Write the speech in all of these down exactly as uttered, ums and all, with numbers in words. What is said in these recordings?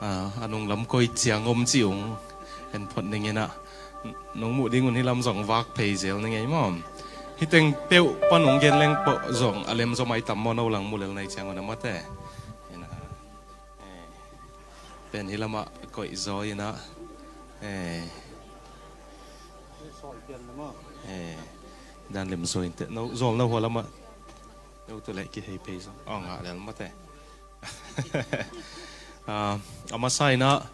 A, a nunglam koi ciang om ci ung en phot ning inah, nong muh ding un hi lam zong vak phei zel ning ei maw? Hi teng peuh pan ung gen leng peuh zong a lem zaw mai tam maw, no lang mu lel nai ciang un a mate. Inah, eh, pen hi lamah koih zaw inah, eh, eh, dan lem zaw in teh, no, zawl no hua lamah, no tu leh kihei phei zaw. Aw, ngah lel mate. Ah, a masa inah,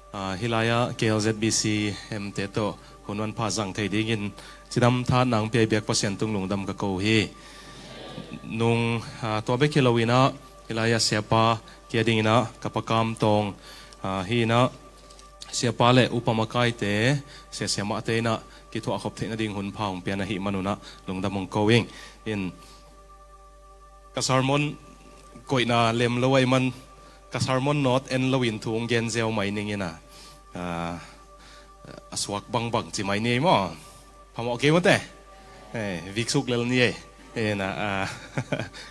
ah, hih lai-ah K L Z B C M te tawh hun manpha zang thei dingin cidam tha nang piai biak Pasian tung lungdam ka ko hi. Nung, ah, tua bek hi lo inah, hih lai-ah siapa kia ding inah ka pakam tawng, ah, hi inah siapa le upa makaite, sia siamahte inah kithuah khop theih nading hun pha hong pian ahih man unah lungdam hong ko ing. In, ka sermon koihna lem lo ahih man, ka sermon note en lo in thu hong gen ziau mai ning inah, ah, a suak bangbang ci mai ni ei maw? Phamawh kei mate. Eh, viksuk lel ni ei. Eh, na, ah,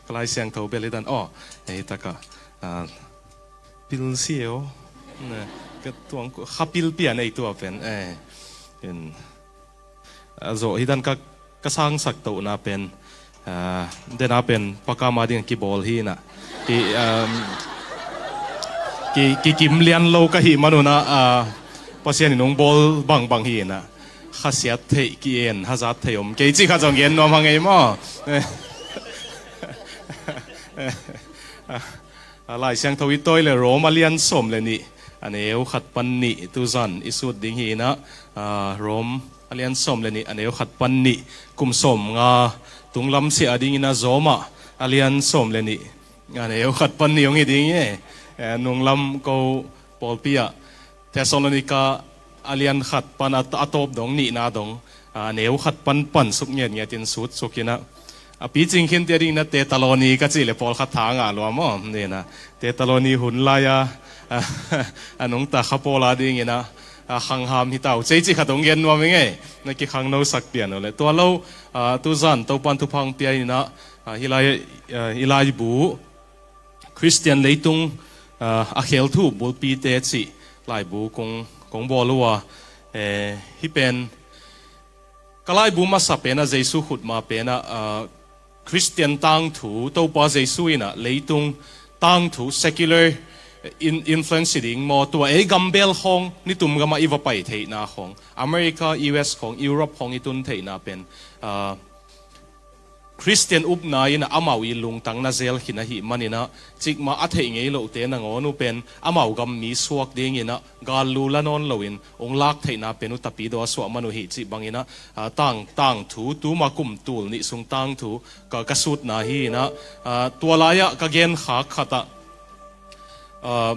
ka Lai Siangtho bel hi dan. Aw, eh, taka, ah, pil si ei aw. Na, ka tuang ko, kha pil pian ei tua pen. Eh, in, a zawh hi dan ka, ka sangsak tohna pen, ah, dena pen pakam a ding kibawl hi inah, ki, um, ki, kikim lian lo ka hih man unah, ah, Pasian in hong bawl bangbang hi inah, khasiat theih ki-en hazat thei om kei cih khat zong gen nuam hang ei maw? A, Lai Siangtho i tawi le Rom a lian sawm le nih, a neu khat pan nih tuzan i sut ding hi inah, a, Rom a lian sawm le nih, a neu khat pan nih, kum sawm nga tunglam siah a ding inah Zawmah a lian sawm le nih, a neu khat pan nih hong hi ding hi. Eh, nunglam ko pawlpi ah Thessalonika a lian khat pan a, a tawp dong, nihna dong, a, a neu khat pan pan suk ngetnget in sut suk inah, a picing khin tia ding inah Tetaloni ka cih le pawlkhat tha a ngah lua maw? Ni inah, Tetaloni hun lai-a, a, a nungta kha pawl a ding inah, a, khangham hi tau cei cih khat hong gen nuam ing ei, na kikhangnosak pian uh le. Tua lo, a, tuzan Topan thupha hong pia inah, a, hih lai, a, hih laibu Khristian leitung, ah, a khelthu bulpite cih laibu kong, kong bawl uh a, eh, hih pen ka laibu masa pen ah Jesu khutma pen ah, ah, Khristian tangthu, Topa Jesu in ah leitung tangthu, secular in-, influence hi ding maw, tua ei gambel khawng, nitum gamah i va pai theihna khawng, America, U S khawng, Europe khawng i tun theihna pen, ah, Khristian upna in ah amau i lungtang na zel khin ahih manin ah, cikmah a theih ngei lohte nangawn uh pen amau gam mi suak dingin ah gallu la nawn loin hong lak theihna pen uh tapidaw a suah man uh hi cih bangin ah, ah, tang, tangthu, tuma kum tul nih sung tangthu ka, ka sutna hi in ah, ah, tua lai-ah ka genkhak khat ah, ah,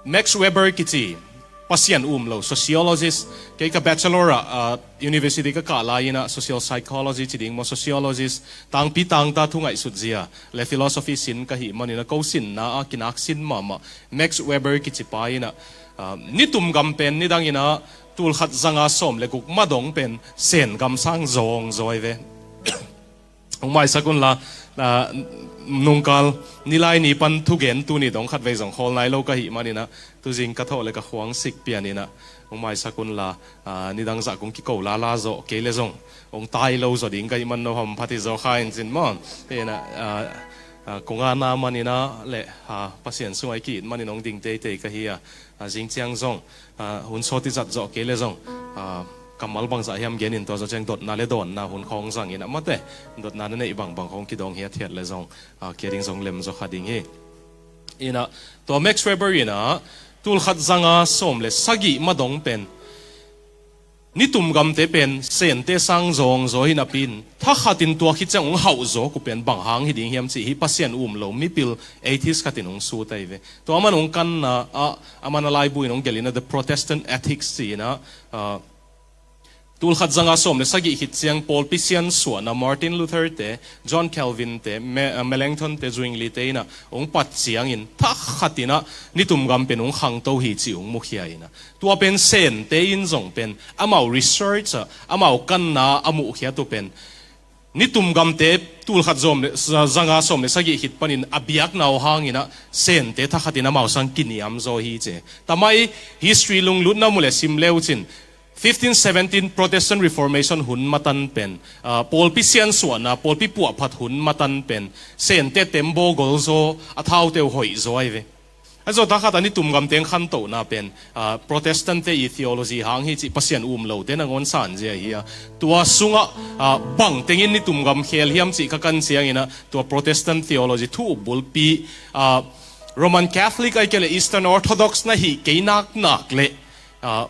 Max Weber kici Pasian um lo sociologist, kei ka bachelor ah, ah, university ka kah lai in ah social psychology ci ding maw, sociologist, tangpi tangta thu ngaihsut zia le philosophy sin ka hih manin ah ko sinna ah kinak sin mahmah Max Weber kici pa in ah, ah, nitum gam pen nidang in ah tulkhat zanga sawm le guk madong pen Sen gam sang zawngzaw hi ve. Hong maisak unla, ah, nungkal nilai ni pan thugen tuni dong khatvei zong khawl nai lo ka hih manin ah, tuzing ka thawh le ka khuang sik pian in ah, hong maisak unla, ah, nidang zah kong kiko lala zawh kei le zong hong tai lo zaw ding ka hih man no hamphat hi zaw kha in cin maw? In ah, ah, ah, kong ana manin ah le, ah, Pasian sungah i ki-it manin hong ding teitei ka hi a, ah, zing ciang zong, ah, hun sawt i zat zawh kei le zong, ah, kammal bangzah hiam genin tua zawh ciang dotna le dawnna hun khawng zangin ah mate, dotna na neih bangbang khawng kidawng hiathiat le zong, ah, kia ding zong lem zaw kha ding hi. In ah tua Max Weber in ah tulkhat zanga sawm le sagih madong pen nitum gamte pen Sente sang zawngzaw hi napi in, thakhatin tua khit ciang hong hauh zawk uh pen bang hang hi ding hiam cih hi Pasian um lo mipil atheist khatin hong sut ahi ve. Tua aman hong kanna ah, aman a laibu in hong gelh in ah The Protestant Ethics ci in ah, ah, tulkhat zanga sawm le sagih khit ciang pawlpi siansuahna Martin Luther te, John Calvin te, Me-, ah, Melanchthon te, Zwingli te in ah hong pat ciangin thakhatin ah nitum gam pen hong khangto hi cih hong mukhia in ah, tua pen Sente in zong pen amau research ah, amau kanna a muhkhiat uh pen Nitum gamte tulkhat zom le, za-, zanga sawm le sagih khit panin a biakna uh hangin ah Sente thakhatin amau sang kiniam zaw hi ci. Tamai history lunglutna mu le sim le uh cin, fifteen seventeen Protestant Reformation hun matan pen, ah, pawlpi siansuahna, pawlpi puahphat hun matan pen, Sente tembaw golzaw, a thaute uh hoih zaw ahi ve. A zawh takhat a nitum gamteng khantohna pen, ah, Protestant te i theology hang hi cih Pasian um lote nangawn sanzia hi a. Tua sungah, ah, bangtengin nitum gam khel hiam cih ka kan ciangin ah, tua Protestant theology thu up bulpi, ah, Roman Catholic ahih kei leh Eastern Orthodox na hih kei naknak leh, ah,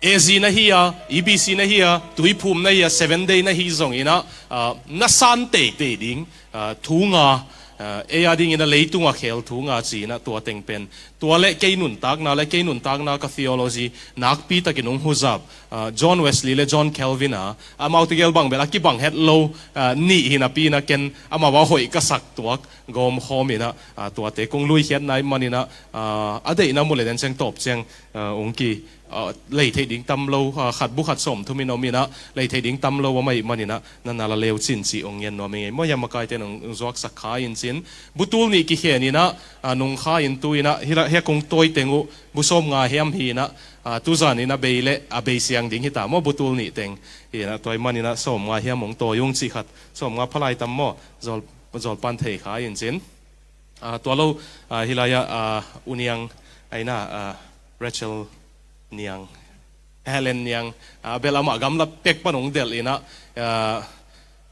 A Z na hi a, E B C na hi a, Tuiphum na hi a, Seven Day na hi zongin ah, ah, na san teitei ding, ah, thu nga, ah, ei a dingin a leitungah khel thu nga ci-in ah tua teng pen. Tua le kei nuntakna le kei nuntakna ka theology nakpi takin hong huzap, ah, John Wesley le John Calvin a, amau tegel bang bel a kibang het lo, ah, nih hi napi-in ah ken amau a hoih ka sak tuak gawmkhawm in ah, ah, tuate kong luikhiatna ahih manin ah, ah, a deihna mu le den ciang tawp ciang, ah, hong ki, ah, lei theih ding tam lo, ah, khat bu khat sawm thum in om in ah, lei theih ding tam lo om ahih manin ah, na na la leu cin cih hong ngen nuam ing ei. Maw, hiah makaite nong zuaksak kha in cin. Bu tul nih kikhen in ah, ah, nung kha in tu in ah, hi la, hiah kong tawi teng uh, bu sawm nga hiam hi in ah, ah, tuzan in a bei le, a bei siang ding hi ta maw, bu tul nih teng. Hi in ah, tua ahih manin ah, sawm nga hiam hong tawi ung cih khat. Sawm nga phalai tam maw, zawl, zawl pan thei kha in cin. Ah, tua lo, ah, hi lai ah, ah, U Niang, ai na, ah, Rachel Niang, Helen Niang, ah, bel amah gamla pek pan hong delh in ah, ah,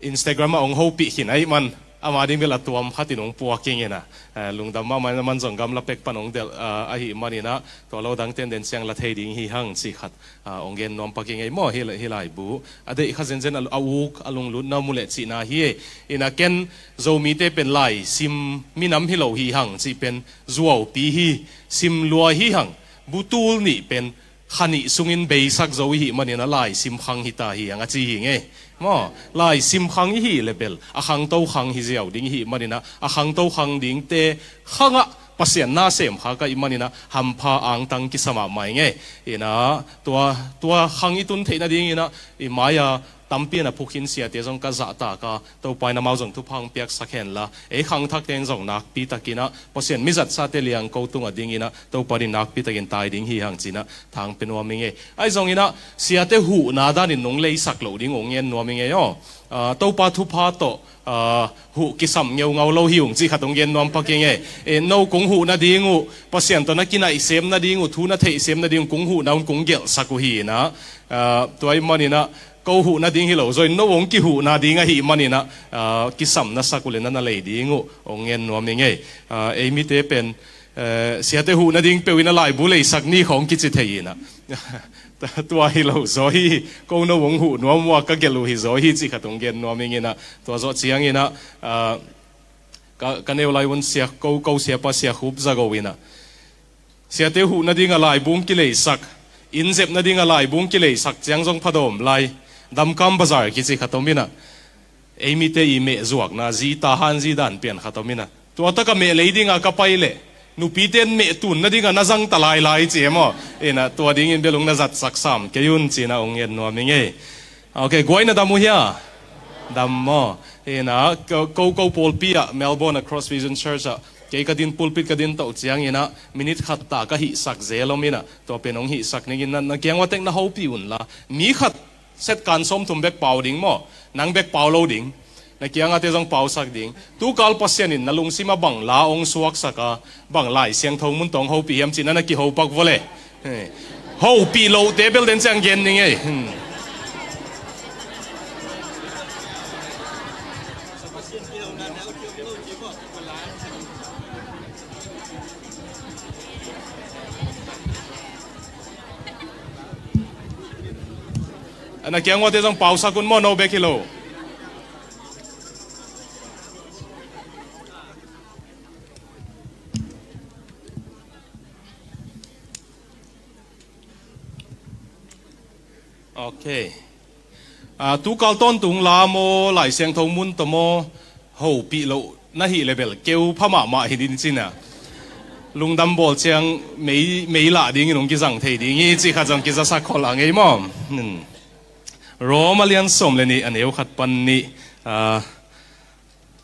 Instagram ah hong hopih khin ahih man, amah ding bel a tuam khat in hong puak ing in ah, ah, lungdam mahmah in ah, aman zong gamla pek pan hong delh, ah, ahih manin ah, tua lo dangten den ciang la thei ding hi hang cih khat, ah, hong gen nuam pak ing ei maw, hi lai, hi lai bu. A deih kha zenzen a, a uk, a lunglutna mu le cihna hi ei. In ah ken Zomite pen laisim minam hi lo hi hang cih pen zuaupi hi, sim lua hi hang, bu tul nih pen kha nih sungin beisak zo i hih manin ah laisim khang hi ta hi hang a ci hi ing ei. Maw, laisim khang i hih le bel, a khangto khang hi ziau ding i hih manin ah, a khangto khang dingte khangah Pasian na sem kha ka hih manin ah, hampha angtang kisa mahmah ing ei. In ah, tua, tua khang i tun theih nadingin ah, i mai-a tampi in a phukhin siate zong ka zahtak a, Topa in amau zong thupha hong piaksak hen la, ei khangthakte in zong nakpi takin ah, Pasian mizatsate liangko tungah dingin ah, Topa in nakpi takin tai ding hi hang ci-in ah, thang pia nuam ing ei. Ahi zongin ah, siate huhna danin nong leisak loh ding hong ngen nuam ing ei aw. Ah, Topa thupha tawh, ah, huh kisam ngeungau lo hi ung cih khat hong gen nuam pak ing ei. Eh, no kong huh nading uh, Pasian tawh na kinaih sem nading uh, thu na theih sem nading uh, kong huhna un kong gelhsak uh hi in ah, ah, tua ahih manin ah, ko huh nading hi lo zaw in, no hong kihuh nading ahih manin ah, ah, kisam na sak uh le na na lei ding uh hong ngen nuam ing ei. Ah, ei mite pen, eh, siate huh nading peuh in ah laibu leisak ni khawng kici thei in ah. Tua hi lo zaw hi, ko no hong huh nuam uh a ka gelh uh hi zaw hi cih khat hong gen nuam ing in ah. Tua zawh ciangin ah, ah, ka, ka neu lai un sia ko, ko siapa Sia Khup Za Go in ah, siate huh nading a laibu hong kileisak, inn zep nading a laibu hong kileisak ciang zong pha dawm lai, Damkam Bazar kici khat om in ah, ei mite i meh zuakna, zi Tahan zi dan pian khat om in ah, tua tak a meh lei ding a ka pai leh, nupite in meh tun nading a na zang ta lailai ci e maw. In ah, tua dingin bel hong na zatsak sam kei un ci-in ah hong ngen nuam ing ei. Ok, guai na dam uh hia? Dam maw. In ah, ko, ko, ko pawlpi ah, Melbourne ah Cross Vision Church ah, kei ka din, pulpit ka din toh ciangin ah, minute khat ta ka hihsak zel om in ah, tua pen hong hihsak ning in, na, na kiang ua tek na hopih un la. Mi khat set kan sawmthum bek pau ding maw, nang bek pau lo ding. Na kiangah te zong pausak ding. Tukal Pasian in na lungsim ah bang la hong suaksak a, bang Lai Siangtho mun tawh hong hopih hiam cih na na kihopak vua le. Hei. Hopih lohte bel den ciang gen ning ei. Hmm. A na kiang uate zong pausak un maw, no bek hi lo. Ok. Ah, tukal tawntung la maw, Lai Siangtho mun tawh maw, hopih loh na hih le bel keu pha mahmah hi din cin a. Lungdam bawl ciang mei, mei lah dingin hong kizang thei ding hi cih khat zong kizasak khol a ngei maw. Hmm. Rom a lian sawm le nih a neu khat pan nih, Ah,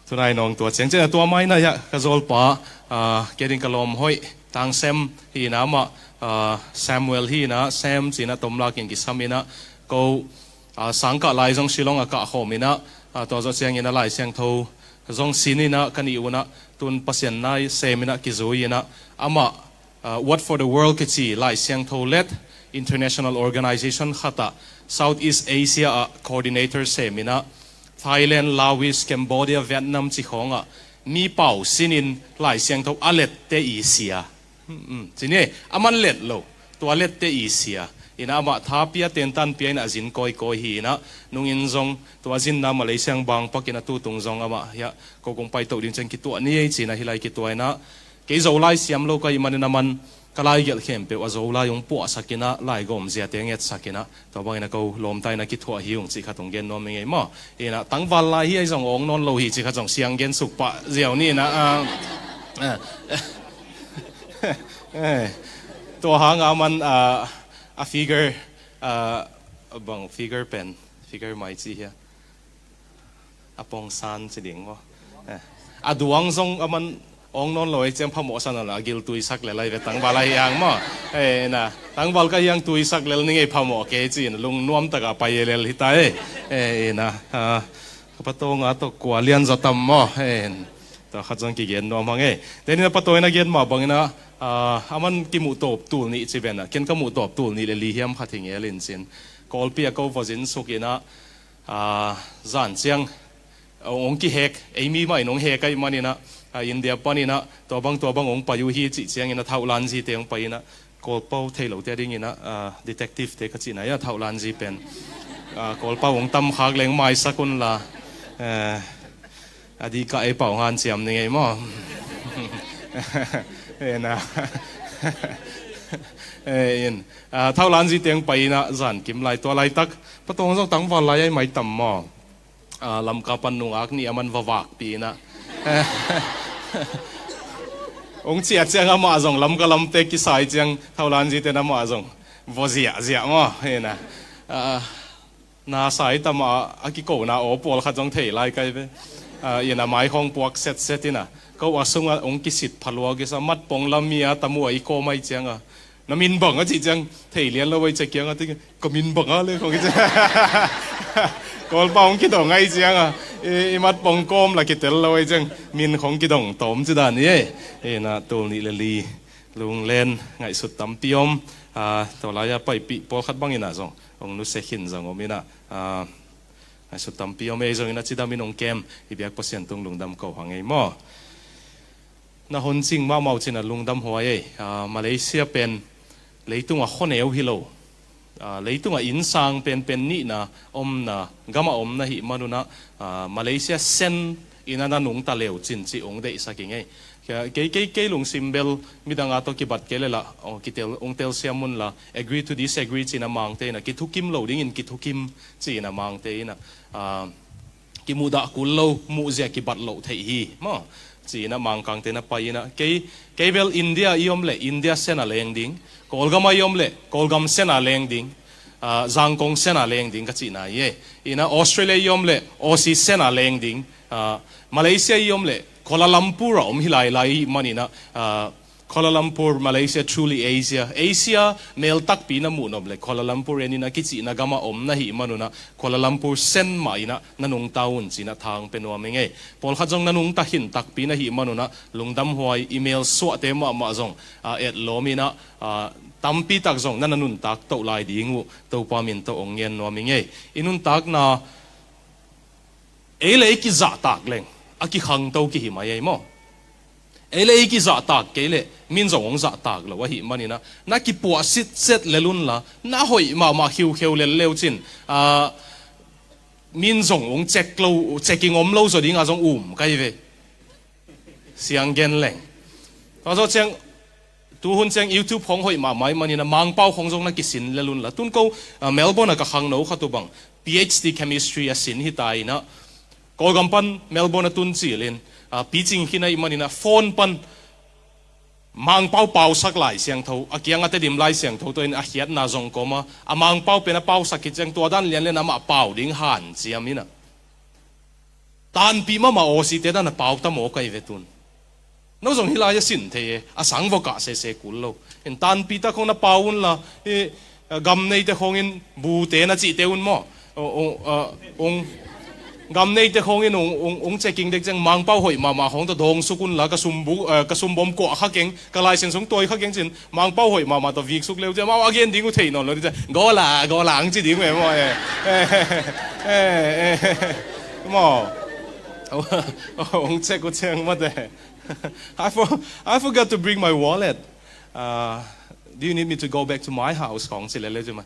tunai nong tua ciang ciang a tua mai na ya ka zolpa, ah, keding ka lawm hoih Tang Sem hi na ma, ah, Samuel hi na Sem cina tomlak in kisam ina ko, ah, sangkah lai zong Shillong a kah khawm ina, ah, tua zawh ciang ina Lai Siangtho zong sin ina ka ni una tun Pasian nai sem ina kizui ina ama, ah, Word for the World kici Lai Siangtho let international organization khata Southeast Asia a coordinator sem ina Thailand, Laos, Cambodia, Vietnam ci khawng ah mi pau sinin Lai Siangtho a lette i sia. Hmm, hmm. Cini aman let lo. Tua lette i sia. Ina ama tha pia tentan pia ina a zin kawikawi hi ina nungin zong tua zinna Malaysia bang pak ina tutung zong ama hia ko kong pai to ding ciang kituah ni ei cina hilai kituah ina kei Zolai siam lo ka i manin a man ka lai gelh khempeuh a Zolai hong puahsak ina lai gawm ziate ngetsak ina tua bangin a ko lawmta ina kithuah hi ung cih khat hong gen nuam i ngei maw? Ina tangval lai hi a i zong awng nawn lo hi cih khat zong siang gen suk pah ziau ni ina, ah, ah, eh, tua hang a man, ah, a figure, ah, bang figure pen figure mai ci hia? A pongsan ci ding maw? Eh. A duang zong a man awng nawn lo ei ciang phamawh san a la a gil tuisak lel ai ve tangval a hiang maw? Eh, na tangval ka hiang tuisak lel ning ei phamawh kei ci ina lung nuam taka pai e lel hita ei. Eh, ina, ah, ka patong a tawh kua lian zaw tam maw? Eh, tua khat zong kigen nuam hang ei. Tenin a patong ina gen mah bangina, ah, a man kimuh tawp tul nih ci vena. Ken ka muh tawp tul nih le li hiam khat hi ngelin cin. Kawlpi a ko vozin suk ina, ah, zan ciang, ah, hong kihek, ei mi mah in hong hek ahi manina, ah, India panina, tua bang, tua bang hong pai uh hi cih ciangina thauhlanzite hong paina, Kawlpau thei lote dingina, ah, detective te ka cihna ia thauhlanzi pen. Ah, Kawlpau hong tam khak leng maisak unla. Eh, a dih ka ei pau hanciam ni ngei maw? Eh, na. Eh, in. Ah, thauhlanzite hong paina, zan kim lai, tua laitak. Patong zong tangval lai ai mai tam maw? Ah, Lamka pan nungak nih a man va vakpih ina. Hong ciah ciang amah zong Lamka lamte kisai ciang thauhlanzite na amah zong va ziahziah maw? Ina. Ah, na sai tama a kikona aw pawlkhat zong thei lai kai ve. Ah, ina mai khawng puak setset ina. Ko a sunga hong kisit phalua kisa matpong lam mi a tamu a i kawm ai cianga. Na min bang a cih ciang thei lian lo ai cia kiang a ti ka min bang a le khong i ciang. Kawlpa hong kidong ai cianga i, i mat pong kawm la kitel lo ai ciang min khong kidong tawm ci dan i e. Ina tul nih le li lunglen ngaihsut tampi om. Ah, tawlai a paipih pawlkhat bangin ah zong hong nuse khin zong om ina, ah, ngaihsut tampi om ei zongin a cidamin hong kem i biak Pasian tung lungdam ko hang ei maw? Na hon cing mahmah uh cin a lungdam huai ei. Ah, Malaysia pen leitung a khoneu hi lo. Ah, leitung a innsang penpen nihna omna gama omna hih manuna, ah, Malaysia sen ina na nungta leu cin ci ong deihsak i ngei. Kei, kei, kei lungsim bel midang a tawh kibat kei lela ong kitel, ong telsiam unla agree to disagree cina mangte ina kithukim lo dingin kithukim cina mangte ina, ah, kimuhdah kul lo, muhzia kibat loh theih hi maw? Ci-in a Mangkangte na pai in a, kei, kei bel India i om leh India sen a leng ding, Kawlgam a i om leh Kawlgam sen a leng ding, ah, Zangkong sen a leng ding ka cihna hi e. In a Australia i om leh Aussie sen a leng ding, ah, Malaysia i om leh Kuala Lumpur a om hi lailai i hih manin a, ah, Kuala Lumpur, Malaysia, truly Asia. Asia mel takpi na muh nop leh Kuala Lumpur en in a kicihna gam a om na hih manun a Kuala Lumpur sen mah in a na nungta un ci-in a thang pe nuam ing ei. Pawlkhat zong na nungta khin takpi na hih manun a lungdamhuai, i mel suahte mahmah zong, ah, etlawm in a, ah, tampi tak zong na na nuntak toh lai ding uh Topa min tawh ong ngen nuam ing ei. I nuntakna ei le ei kizahtak leng a kikhangto kihi mai ei maw? Ei le ei kizahtak kei leh min zong hong zahtak lo ahih manin a na kipuah sitset lel unla, na hoih mahmah khiukheu lel leu cin, ah, min zong hong cek lo, checking om lo zaw ding a zong um ka hi ve. Siang gen leng. Tua zaw ciang, tuhun ciang YouTube khong hoih mahmah ahih manin a Mangpau khong zong na kisin lel unla. Tun ko, ah, Melbourne a ka khangno khat uh bang PhD chemistry a sin hi ta in a, Kawlgam pan Melbourne a tun cilin, ah, picing khin ahih manin a phone pan Mangpau pausak Lai Siangtho, a kiang a Tedim Lai Siangtho tawh in a khiatna zong kawm a, a Mangpau pen a pausak khit ciang tua dan lianlian amah pau ding hanciam in a. Tanpih mahmah Aussie te dan a pau ta maw kai ve tun. No zong hi lai a sin thei e, a sang vawkah sese kul lo. In tanpih ta khong na pau un la, i, a, gam neite khong in bu te na cih te un maw. O, o, a, ung, gam neite khong in ung, ung, ung checking dek ciang Mangpau hoih mahmah khong ta dawng suk un la, ka sum bu, a, ka sum bom kuah kha keng, ka license hong tuai kha keng cin, Mangpau hoih mahmah tawh vik suk leu ciang, mau a gen ding uh theih nawn lo ding ciang, gola, gola ang ci ding uh e maw e. E, e, e, e, maw. Hong check uh ciang mate. I for, I forgot to bring my wallet. Uh, do you need me to go back to my house? Kong ci lele cuma.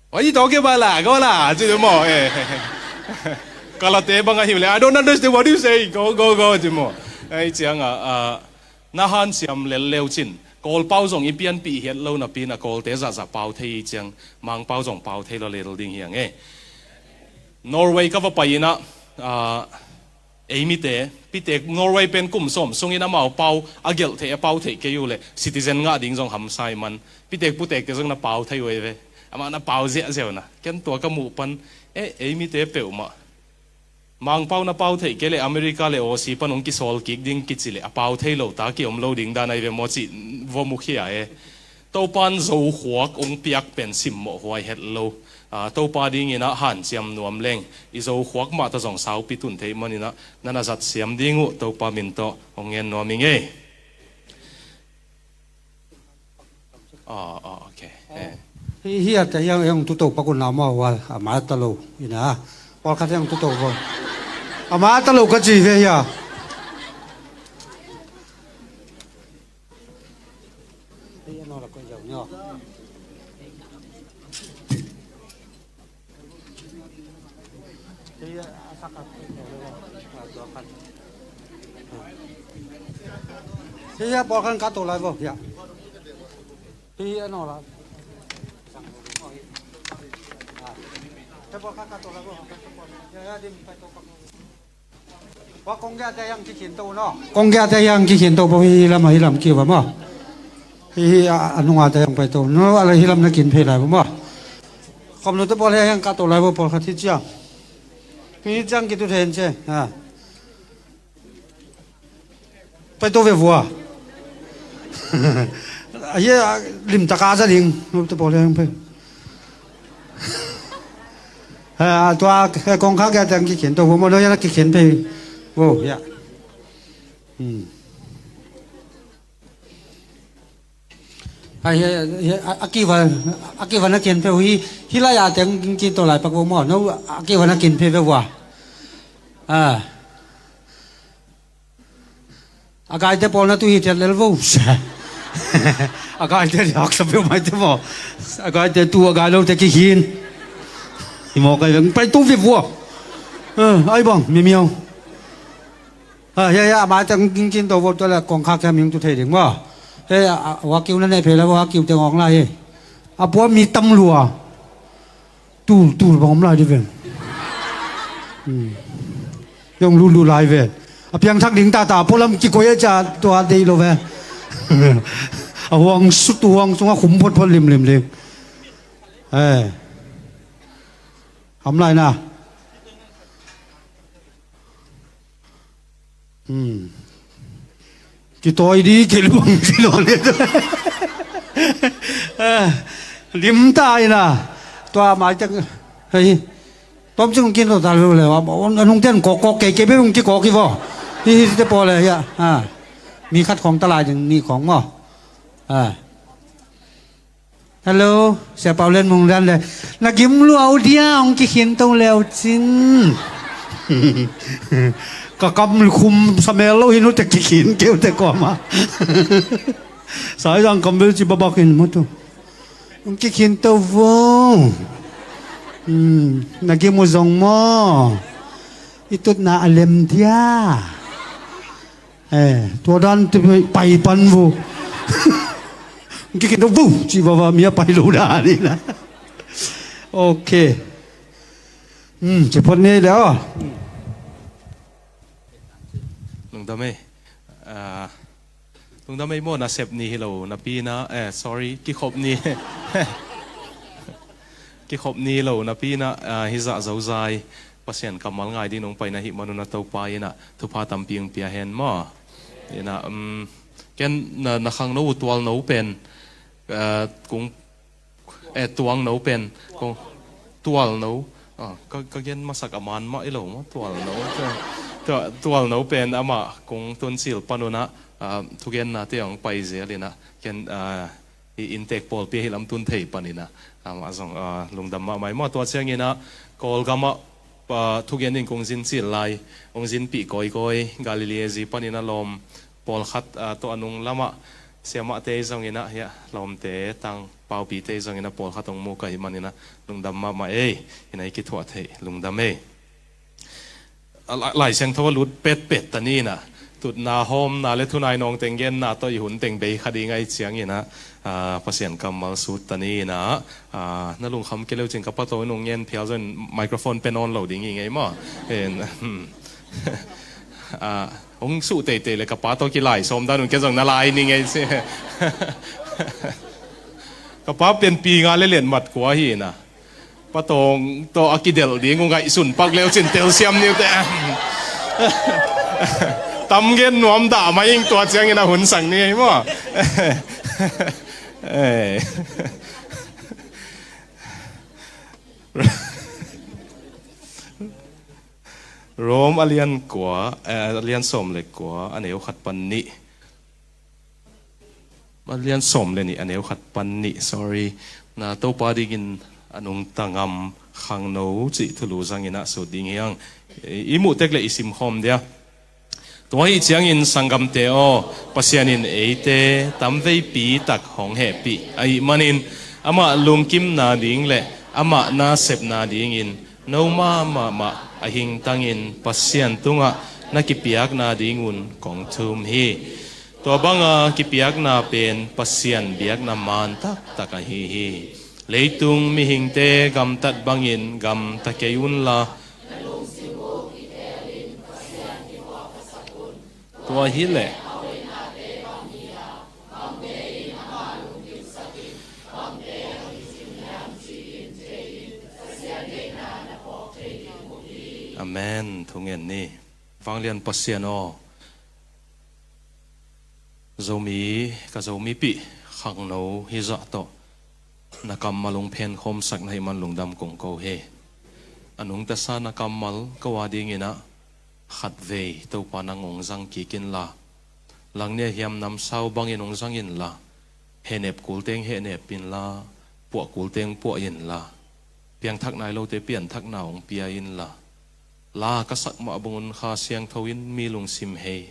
Why you talking about la? Go la, ci maw. Eh. Kalate bang a hiu le. I don't understand what you say. Go, go, go, ci maw. Eh, ciang a, ah, na hanciam lel leu cin. Kawlpau zong i pianpih hiat lo napi in a Kawlte zahzah pau thei ciang Mangpau zong pau thei lo lel ding hiang e. Norway ka va pai in a, ah, ei mite, pitek Norway pen kum sawm sungin amau pau a gelh theih, a pau theih kei uh leh citizen ngah ding zong hamsa ih man. Pitek putekte zong na pau thei uh ei ve. Amah na pau ziahziah uh na. Ken tua ka muh pan, eh, ei mite peuhmah Mangpau na pau theih kei leh America le Aussie pan hong kisawl kik ding kici leh a pau thei lo ta kiom lo ding dan ahi ve maw cih va mukhia e. Topa in Zokhuak hong piak pen simmawh huai het lo. Ah, Topa dingin ah hanciam nuam leng i Zokhuak mah ta zong saupi tun theih manin ah na na zat siam ding uh Topa min tawh hong ngen nuam ing ei. Ah, ah, ok. Eh. Hi, hi a te hiang, hiang tuto pakun na maw, a mata lo ina. Pawlkhat hiang tuto ko. A mata lo ka ci ve hia. Hia, pawlkhat ka to lai vo hia. Hia, no la. Hia, pawlkhat ka to lai vo. Hia, hia, dim, pai to pak. Wa konggiate hiang kikhin to no. Konggiate hiang kikhin to bo hi lam, hi lam kiwa ma. Hi, hi, a, a nungate hiang pai to. No, ala hi lam na kin phei lai bo ma. Kom no te pawl hiang ka to lai bo pawl khat hi ciang. Hi ciang kitu then ce. Ha. Pai to ve vua. Ahi, a, lim taka za ding. No te pawl hiang pai. Ha, tua, eh, kongkhak ya teng kikhen to, mo no ya na kikhen pe. Wo, ya. Hmm. Ai, he, he, a, a kiva, a kiva na khen pe hi, hi la ya teng ki to lai pak wo mo. No, a kiva na khen pe ve vua. Ah. A gaite pawl na tu hi thiat lel vo. A gaite diak sa peuh maite maw. A gaite tu a gai lote kikhin. Hi mawk ai veng pai tu vip vua. Eh, ai bang, miamiau. Ah, ya, ya, a maite kingkin to vo tua le kongkhak hiam hing tu thei ding maw. He, a, a, wa kiu na ne phei la vo, a kiu te ngawng la hi. A pua mi tam lua. Tul, tul bang om lai di ven. Hmm. Yong lu, lu lai ven. A piang thak ding ta ta, polam kikoi a ca tua dei lo ve. A huang sut, huang sung a khum phot phot lim, lim, lim. Eh. Am lai na. Hmm. Kitawi di, kilbang di lo le. Ah, lim ta ina. Tua mai teng, hei. Tom chung kin lo ta lo le. Anung ten kok kok kei kei be ung kikok i vo. Hi hi te pawl le ya. Ah. Mi khat khong ta lai ding ni khong maw. Ah. Hello, Sia Pau Lian Mung Lian le. Na gim lua uh dia, hong kikhin to leu cin. Ka kam khum sa mel lo hi nu te kikhin keu te kua ma. Sai zang kam bel ci babak hin mu tu. Hong kikhin to vo. Hmm, na gim uh zong maw. I tutna a lem dia. Eh, tua dan te pai pan vo. Kikhin to vo, ci vava mi a pai lo dan ina. Ok. Hmm, ci phot ni le aw. Lungdam ei. Ah, lungdam ei maw, nasep ni hi lo napi na, eh, sorry, kikhop ni. Kikhop ni lo napi na, ah, hi zah zozai. Pasian kammal ngai ding nong paina hi manun a Topa inah thupha tampi ong pia hen maw. Inah um, ken na, na khangno uh tualno pen uh, kung eh, tuangno pen kung tualno ah, ka, ka gen masak a man mah i lo maw tualno. Tua- tualno pen amah kung tunsil panunah uh, thugenna te ong paizel inah ken uh, i inntek pawlpi ahi lam tun thei paninah amah zong ah, lungdam mahmah i maw tua cianginah Kawlgamah ah, thugen in kong zin cil lai ong zinpih kawikawi Galilee zi paninah lawm pawlkhat ah, tawh a nung lamah siamahte zonginah hiah lawmte tang paupite zonginah pawlkhat ong muk ahi maninah lungdam mahmah ei. Inah i kithuah theih lungdam ei. Lai Siangtho a lut petpet ta ni inah tutna hawmna le thunai nawngteng genna tawh i hun teng bei kha ding ahi cianginah ah, Pasian kammal sut ta ni inah ah, na lungkham kei leucin ka pato in ong ngen phial zon microphone pen on lo ding i ngei maw. En, hmm. Ah, ong suh teitei le ka pa tawh kilai sawm dan un ke zong na lai ni ngei si. Ka pa pen pi nga le lian mat kua hi inah patawng tawh a kidelh ding uh ngaihsun pak leucin telsiam niute. Tam gen nuam dah mai ing tua ciangin a hun sang ni ei maw. Eh. Rom a lian kua eh, a lian sawm le kua a neu khat pan nih. A lian sawm le nih a neu khat pan nih sorry. Na Topa dingin a nungta ngam khangno cih thulu zangin a sut ding hiang. I muh tek le i simkhawm dia. Tua hi ciangin sanggamte aw, Pasian in eite tamveipi tak hong hehpih ahih manin amah lungkimna ding le amah nasepna dingin no mahmah a hingtangin Pasian tungah na kipiakna dingun kong thum hi. Tua banga kipiakna pen Pasian biakna man taktak ahi hi. Leitung mihingte gamtat bangin gamta kei unla. Tua hileh Amen. Thungen ni. Vanglian Pasian aw, Zomi, ka Zomipih khangno hizah tawh na kammal hong phenkhawmsak na hih man lungdam kong ko hi. A nungtasa na kammal ko a dinginah khatvei Topa nang hong zang kik inla, langnia hiam namsau bangin hong zang inla, hehnep kulteng hehnep inla, puah kulteng puah inla, piangthak nai lote pianthakna hong pia inla, la ka sak mah bangun Kha Siangtho in mi lungsim hei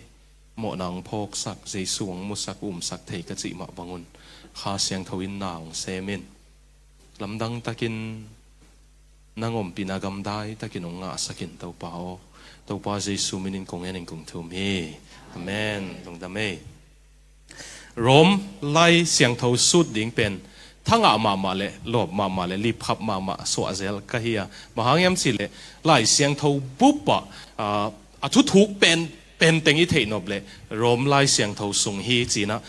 mawhna hong phawksak, Jesu hong musak umsak thei ka cih mah bangun Kha Siangtho in na hong sem in. Lamdang takin nang ompihna gamdai takin hong ngahsak in Topa aw. Topa Jesu minin kong en in kong thum hi. Amen. Lungdam ei. Rom Lai Siangtho sut ding pen thangah mahmah le lawp mahmah le lipkhap mahmah suahzel ka hi a, bang hang hiam cihleh Lai Siangtho bupah a thuthuk pen penteng i theihnop le Rom Lai Siangtho sung hi cinah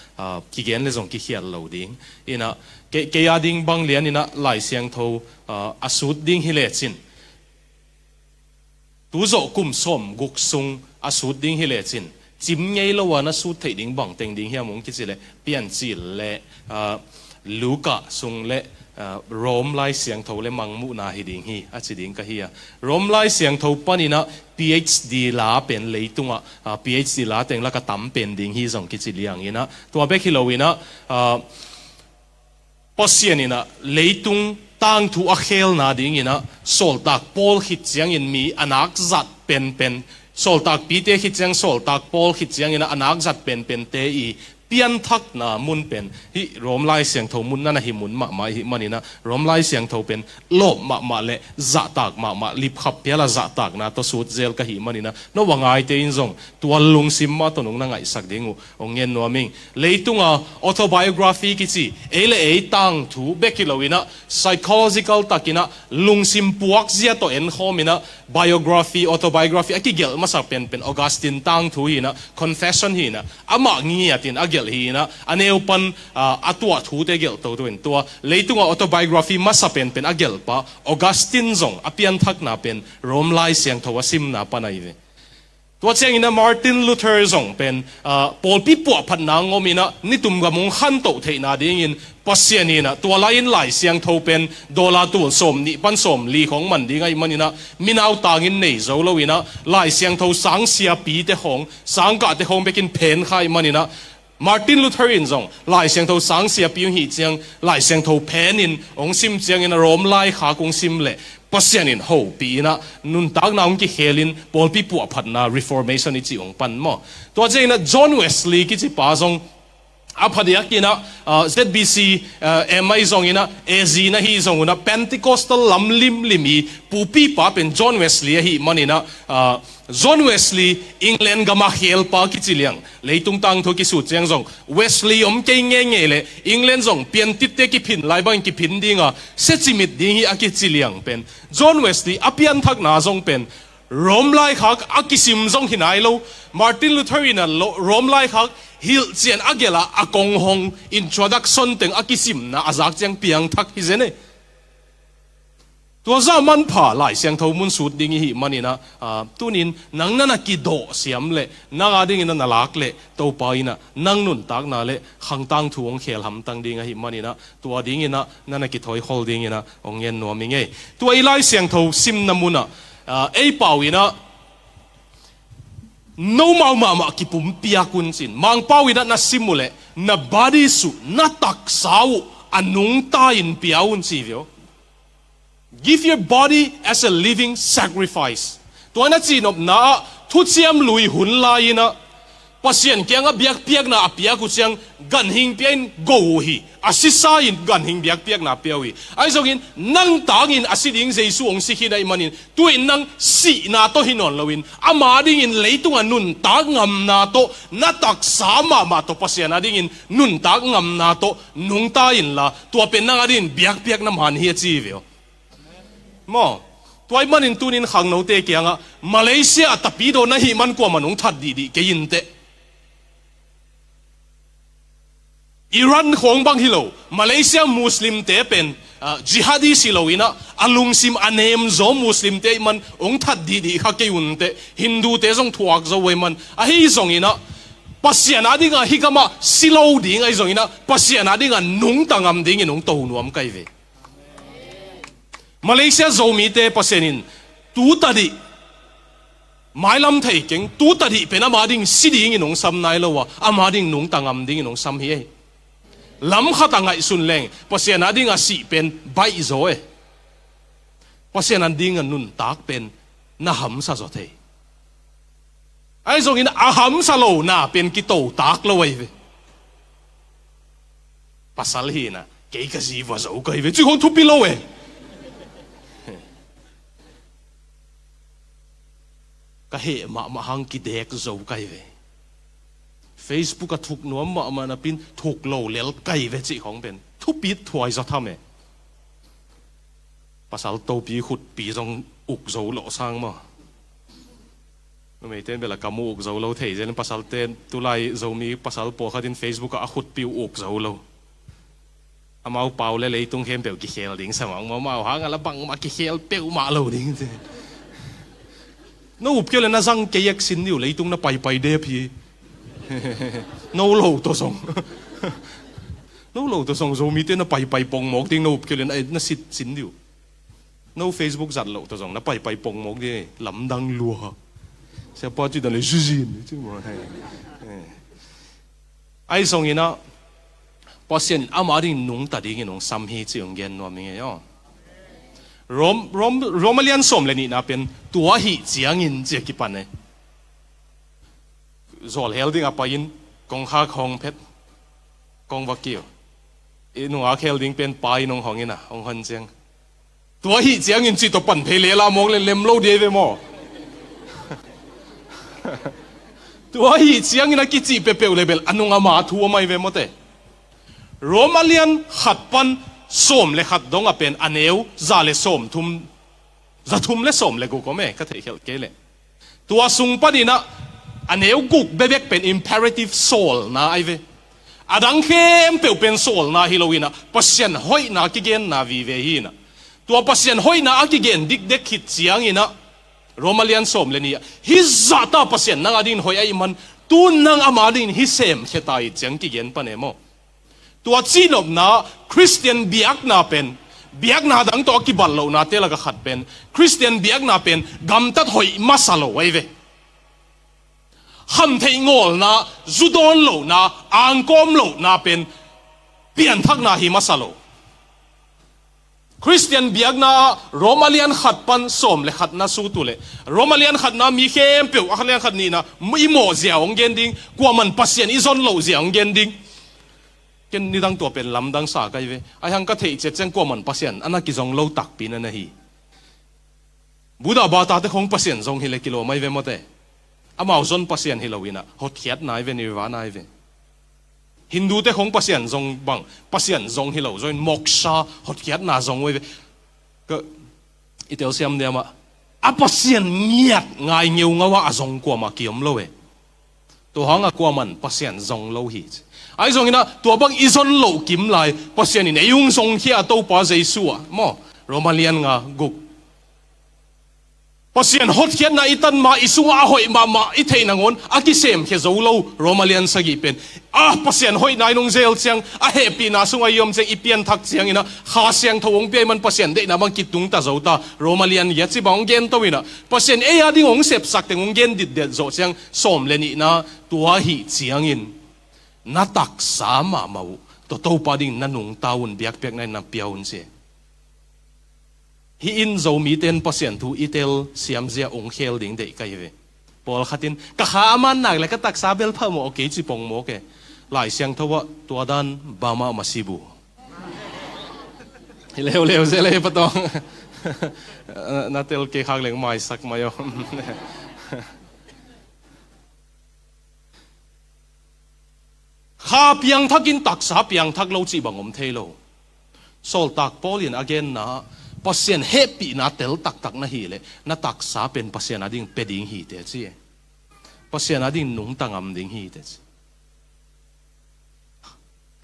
kigen le zong kikhial lo ding. Inah kei, kei a ding bang lian inah Lai Siangtho a sut ding hi lecin, tuzawh kum sawm guk sung a sut ding hi lecin, cim ngei lo a na sut theih ding bangteng ding hiam hong kici le Piancil le Luka sung le Rom Lai Siangtho le Mangmuhna hi ding hi a ci ding ka hi a. Rom Lai Siangtho paninah P H D la pen leitungah P H D la teng laka tam pen ding hi zong kici lianginah, tua bek hi loinah Pasian inah leitung tangthu a khelna dinginah sawltak pawl khit ciangin mi a nak zat penpen, sawltakpite khit ciang sawltak pawl khit cianginah a nak zat penpente i pianthakna mun pen hih Rom Lai Siangtho mun na na hi mun mahmah ihih maninah Rom Lai Siangtho pen lawp mahmah le zahtak mahmah, lipkhap piala zahtakna tawh sut zel ka hih maninah no a ngaite in zong tua lungsim mah tawh nung na ngaihsak ding uh hong ngen nuam ing. Leitunga autobiography kici ei le ei tangthu bek hi loinah psychological takinah lungsim puakzia tawh enkhawminah biography, autobiography a kigelh masak penpen Augustine tangthu hinah, confession hinah, amah ngiatin a gelh hi inah, a neu pan, ah, a tuah thute gelh toto in tua leitungah autobiography masa penpen a gelhpa Augustine zong a pianthakna pen Rom Lai Siangtho a simna pan ahi ve. Tua cianginah Martin Luther zong pen, ah, pawlpi puahphatna ngom inah nitum gam hong khantoh theihna dingin Pasian inah tua lai-in Lai Siangtho pen dollar tul sawm nih pan sawm li khong man ding ahih maninah minautangin nei zo lo inah Lai Siangtho sang siapite khong, sangkahte khong bekin phen kha ahih maninah Martin Luther in zong Lai Siangtho sang siapi hong hih ciang Lai Siangtho phenin hong sim ciangin a Rom laikhak hong sim leh Pasian in hopih inah nuntakna hong kikhelin pawlpi puahphatna Reformation i cih hong pan maw. Tua cianginah John Wesley kici pa zong a phadiak inah, ah, Z B C, ah, M I zong inah A Z na hi zong unah Pentecostal lam limlim i pupipa pen John Wesley ahih maninah, ah, John Wesley England gama khelpa kici liang, leitung tangthu kisut ciang zong Wesley om kei ngeingei leh England zong piantitte kiphin lai bangin kiphin dinga sia cimit ding hi a kici liang pen John Wesley a pianthakna zong pen Rom laikhak a kisim zong hi nai lo. Martin Luther in a lo-, Rom laikhak hilhcian a gelh a a kong hong introduction teng a kisimna a zak ciang piangthak hi zen e. Tua zah manpha Lai Siangtho mun sut ding i hih maninah, ah, tunin nang na na kidawh siam leh nang a dingin na na lak leh Topa inah nang nuntakna leh khangtang thu hong khel hamtang ding ahih maninah tua dinginah na na kithawikhol dinginah hong ngen nuam i ngei. Tua i Lai Siangtho simna munah, ah, ei pau inah nomau mahmah kipumpiak un cin. Mangpau inah na sim uh leh na body suh, na taksa uh a nungta in pia un ci veu. Give your body as a living sacrifice. Tua na cihnopna ah thuciam lui hun lai inah Pasian kiangah biakpiakna a piak uh ciang ganhing pia in go uh hi. A sisa in ganhing biakpiakna pia uh hi. Ahi zongin nang tangin a si ding Jesu hong si khin ahih manin tu-in nang sihna tawh hi nawn loin ama dingin leitungah nuntak ngamna tawh na taksa mahmah tawh Pasian a dingin nuntak ngamna tawh nungta inla tua pen nang a dingin biakpiakna man hi a ci veu. Maw, tua ahih manin tunin khangnote kiangah Malaysia a tapidaw na hih man kuamah nong that dihdih kei inteh. Iran khawng bang hi lo, Malaysia Muslimte pen, ah, jihadis hi lo inah a lungsim a nemzaw Muslimte ahih man hong that dihdih kha kei unteh. Hindute zong thuak zo uh ahih man ahi zonginah Pasian a dingah hih gamah si lo ding ahi zonginah Pasian a dingah nungta ngam dingin hong to nuam ka hi ve. Malaysia Zomite Pasian in tu tadih mailam thei keng, tu tadih pen ama ding si dingin hong sam nai lo a, ama ding nungta ngam dingin hong sam hi ei. Lam khat a ngaihsun leng Pasian a ding a sih pen baih zaw e. Pasian a ding a nuntak pen na hamsa zaw thei. Ahi zongin a hamsa lo na pen kitotak lo ahi ve. Pasal hi inah kei ka zi vua zo ka hi ve cih khong thupi lo e. Ka heh mahmah hang kidek zo ka hi ve. Facebook a thuk nuam mahmah napin thuk lo lel ka hi ve cih khong pen thupit thuai zaw tham e. Pasal topi khutpi zong uk zo lawh sang maw? Numeite in bel a kam uh uk zo lo thei zel in pasalte tulai Zomi pasal pawlkhat in Facebook ah a khutpi uh uk zo lo. Amau pau le leitung khempeuh kikhel ding sa mah, amau hang a la bangmah kikhel peuhmah lo ding. No up kei le na zang kei ek sin dih uh, leitung na paipai dep hi. No lo tawh zong. No lo tawh zong Zomite na paipai pongmawk ding, no up kei le na, na sit sin dih uh. No Facebook zat loh tawh zong na paipai pongmawk ding, lamdang lua. Siapa cih dan le zizin cih maw. Eh. Ahi zonginah Pasian in ama ding nungta dingin hong sam hi cih hong gen nuam hi ngei aw. Rom, Rom, Rom a lian sawm le nihna pen tua ahih ciangin cih a kipan e. Zual hel ding a pai-in kongkhak hong phet, kong va kiu. I nungak hel ding pen pa in hong hong in a, hong hon ciang. Tua ahih ciangin cih tawh pan phei lela mawk le lem lo ding ve maw? Tua ahih ciangin a kicih peuhpeuh le bel a nung ama thu a mai ve mawte. Rom a lian khat pan sawm le khat dong a pen a neu za le sawm thum, za thum le sawm le guk om e, ka theihkhelh kei leh. Tua sung paninah a neu guk bebek pen imperative sawlna ahi ve. A dang khempeuh pen sawlna hi lo inah, Pasian hoihna kigenna vive hi inah. Tua Pasian hoihna a kigen dikdek khit ciang inah, Roma lian sawm le nih ah, hih zahta Pasian nang adingin hoih ahih man, tu nang ama dingin hih semkhia ta hi ciang kigen pan e maw. Tua cihnopna, Khristian biakna pen, biakna dang tawh a kibat lohnate lak ah khat pen, Khristian biakna pen gamtat hoih masa lo ahi ve. Hamtheih ngawlna, zu dawn lohna, angkawm lohna pen pianthakna hi masa lo. Khristian biakna ah Roma lian khat pan sawm le khatna sut uh leh, Roma lian khatna mi khempeuh, a lian khat nihna i mawh zia hong gen ding, kuaman Pasian i zon loh zia hong gen ding. Ken nidang tua pen lamdang sa ka hi ve. Ahi hang ka theih ciat ciang kuaman Pasian a na kizong lo takpi na na hi. Buddha bata te khong Pasian zong hi le kilawm ahi ve mawte. Amau zon Pasian hi lo inah, hotkhiatna ahi ve, nirvana ahi ve. Hindu te khong Pasian zong bang, Pasian zong hi lo, zong in moksha, hotkhiatna zong uh ahi ve. Ka, i telsiam diam ah, a Pasian ngiat ngai ngeungau ah a zong kuamah kiom lo e. Tua hang a kuaman Pasian zong lo hi ci. Ahi zong inah, tua bang i zon loh kim lai, Pasian in ei hong zongkhia a Topa Jesu ah maw, Roma lian nga guk. Pasian hotkhiatna i tan ma, i sungah a hoih mahmah i theih nangawn a kisemkhia zo lo, Roma lian sagih pen. A Pasian hoihna in hong zel ciang, a hehpihna sungah i om ciang, i pianthak ciang inah, Kha Siangtho hong pia ahih man Pasian deihna bang kitungta zo ta, Roma lian giat ci bang hong gento inah, Pasian ei ading hong sepsak teng hong gen ditdet zawh ciang, sawm le nihna tua ahih ciangin, na taksa mahmah uh tawh Topa dingin na nungta un, biakpiakna in na pia un ci. Hih in Zomite in Pasian thu i telsiam zia hong khel ding deih ka hi ve. Pawlkhat in, ka kha a man nak le ka taksa bel phamawh kei ci pongmawk e. Lai Siangtho ah tua dan bama masibu. Hi leuleu zel ei patawng. Na tel kei khak leng maisak mai aw. Kha piangthak in taksa piangthak lo cih bang om thei lo. Sawltak Paul in a genna, Pasian hehpihna tel taktak na hih leh, na taksa pen Pasian ading pia ding hi teh ci. Pasian ading nungta ngam ding hi teh ci.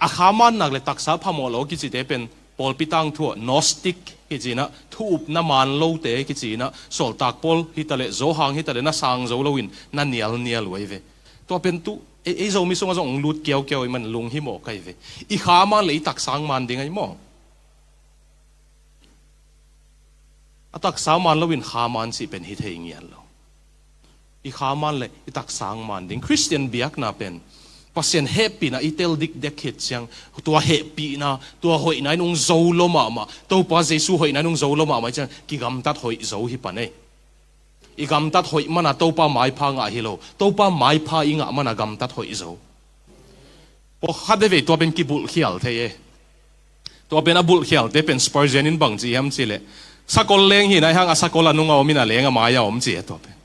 A kha man nak le taksa phamawh lo kicite pen pawlpi tangthu ah Gnostic kici inah, thu upna man lote kici inah, Sawltak Paul hi ta leh, Johan hi ta leh, na sang zo lo in na nialnial uh ahi ve. Tua pen tu, ei, ei Zomi sungah zong hong lut kiaukiau ahih man lunghimawh ka hi ve. I kha man le i taksa hong man ding ahi maw? A taksa man lo in kha man cih pen hi thei ngiat lo. I kha man le i taksa hong man ding. Khristian biakna pen Pasian hehpihna i tel dikdek khit ciang, tua hehpihna, tua hoihna in hong zo lo mahmah, Topa Jesu hoihna in hong zo lo mahmah ciang, kigamtat hoih zo hi pan ei. I gamtat hoih man a Topa maipha ngah hi lo, Topa maipha i ngah man a gamtat hoih zo. Pawlkhat veve tua pen kibulhkhial thei e. Tua pen a bulhkhialte pen Spurgeon in bang ci hiam cih leh, sakol leng hi na, ahi hang a sakol a nung a om in a leng a mai a om ci e tua pen.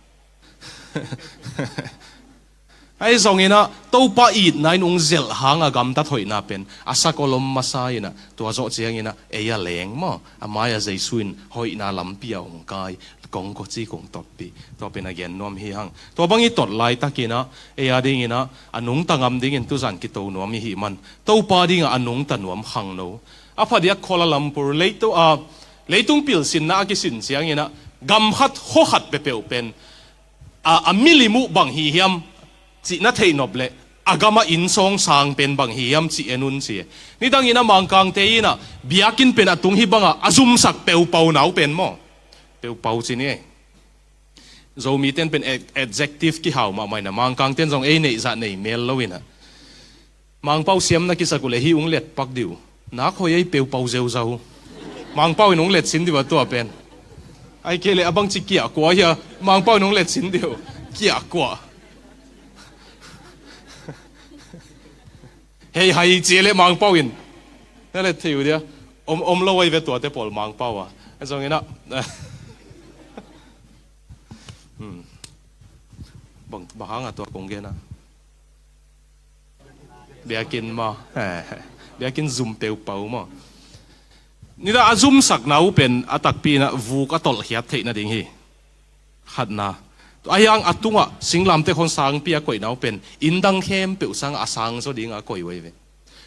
Ahi zong inah, Topa itna in hong zelh hang a gamtat hoihna pen a sakol om masa inah, tua zawh ciang inah ei a leng maw, a mai a Jesu in hoihna lampi a hong kai, kong kawci kong totpih, tua pen a gen nuam hi hang. Tua bang i tot laitak inah, ei ading inah a nungta ngam dingin tuzan kito nuam i hih man, Topa dingah a nungta nuam khangno. A phadiak Kuala Lumpur, leitung, a, leitung pilsinna a kisin ciang inah, gam khat khua khat peuhpeuh pen a, a milim uh bang hi hiam cih na theih nop leh, a gamah inn sawng sang pen bang hi hiam cih en un ci. Nidang inah Mangkangte inah biakinn pen a tung hi bangah a zumsak peupau nau pen maw? Peupau ci ni. Zomite in pen ad-, adjective kihau mahmah inah, Mangkangte in zong ei neih zah nei mel lo inah. Mangpau siam na kisak uh leh hih hong let pak dih uh. Nak hoih ei, peupau zeuzau. Mangpau in hong let sin dih uh a tua pen. Ahih kei leh a bangci kiahkuah hia, Mangpau in hong let sin dih uh. Kiahkuah. Hei hai ci leh Mangpau in na let thei uh dia. Om, om lo ahi ve tuate pawl Mangpau a. A zong inah. Hmm. Bang, bang hang a tua kong gen a. Biakinn maw? Biakinn zum peupau maw? Nidang a zumsakna uh pen a takpi inah vuk a tolhkhiat theih nading hi. Khatna. Ahi hang a tungah singlamteh khong sangpi a koihna uh pen inn dang khempeuh sangah a sang zaw dingah a koih uh ahi ve.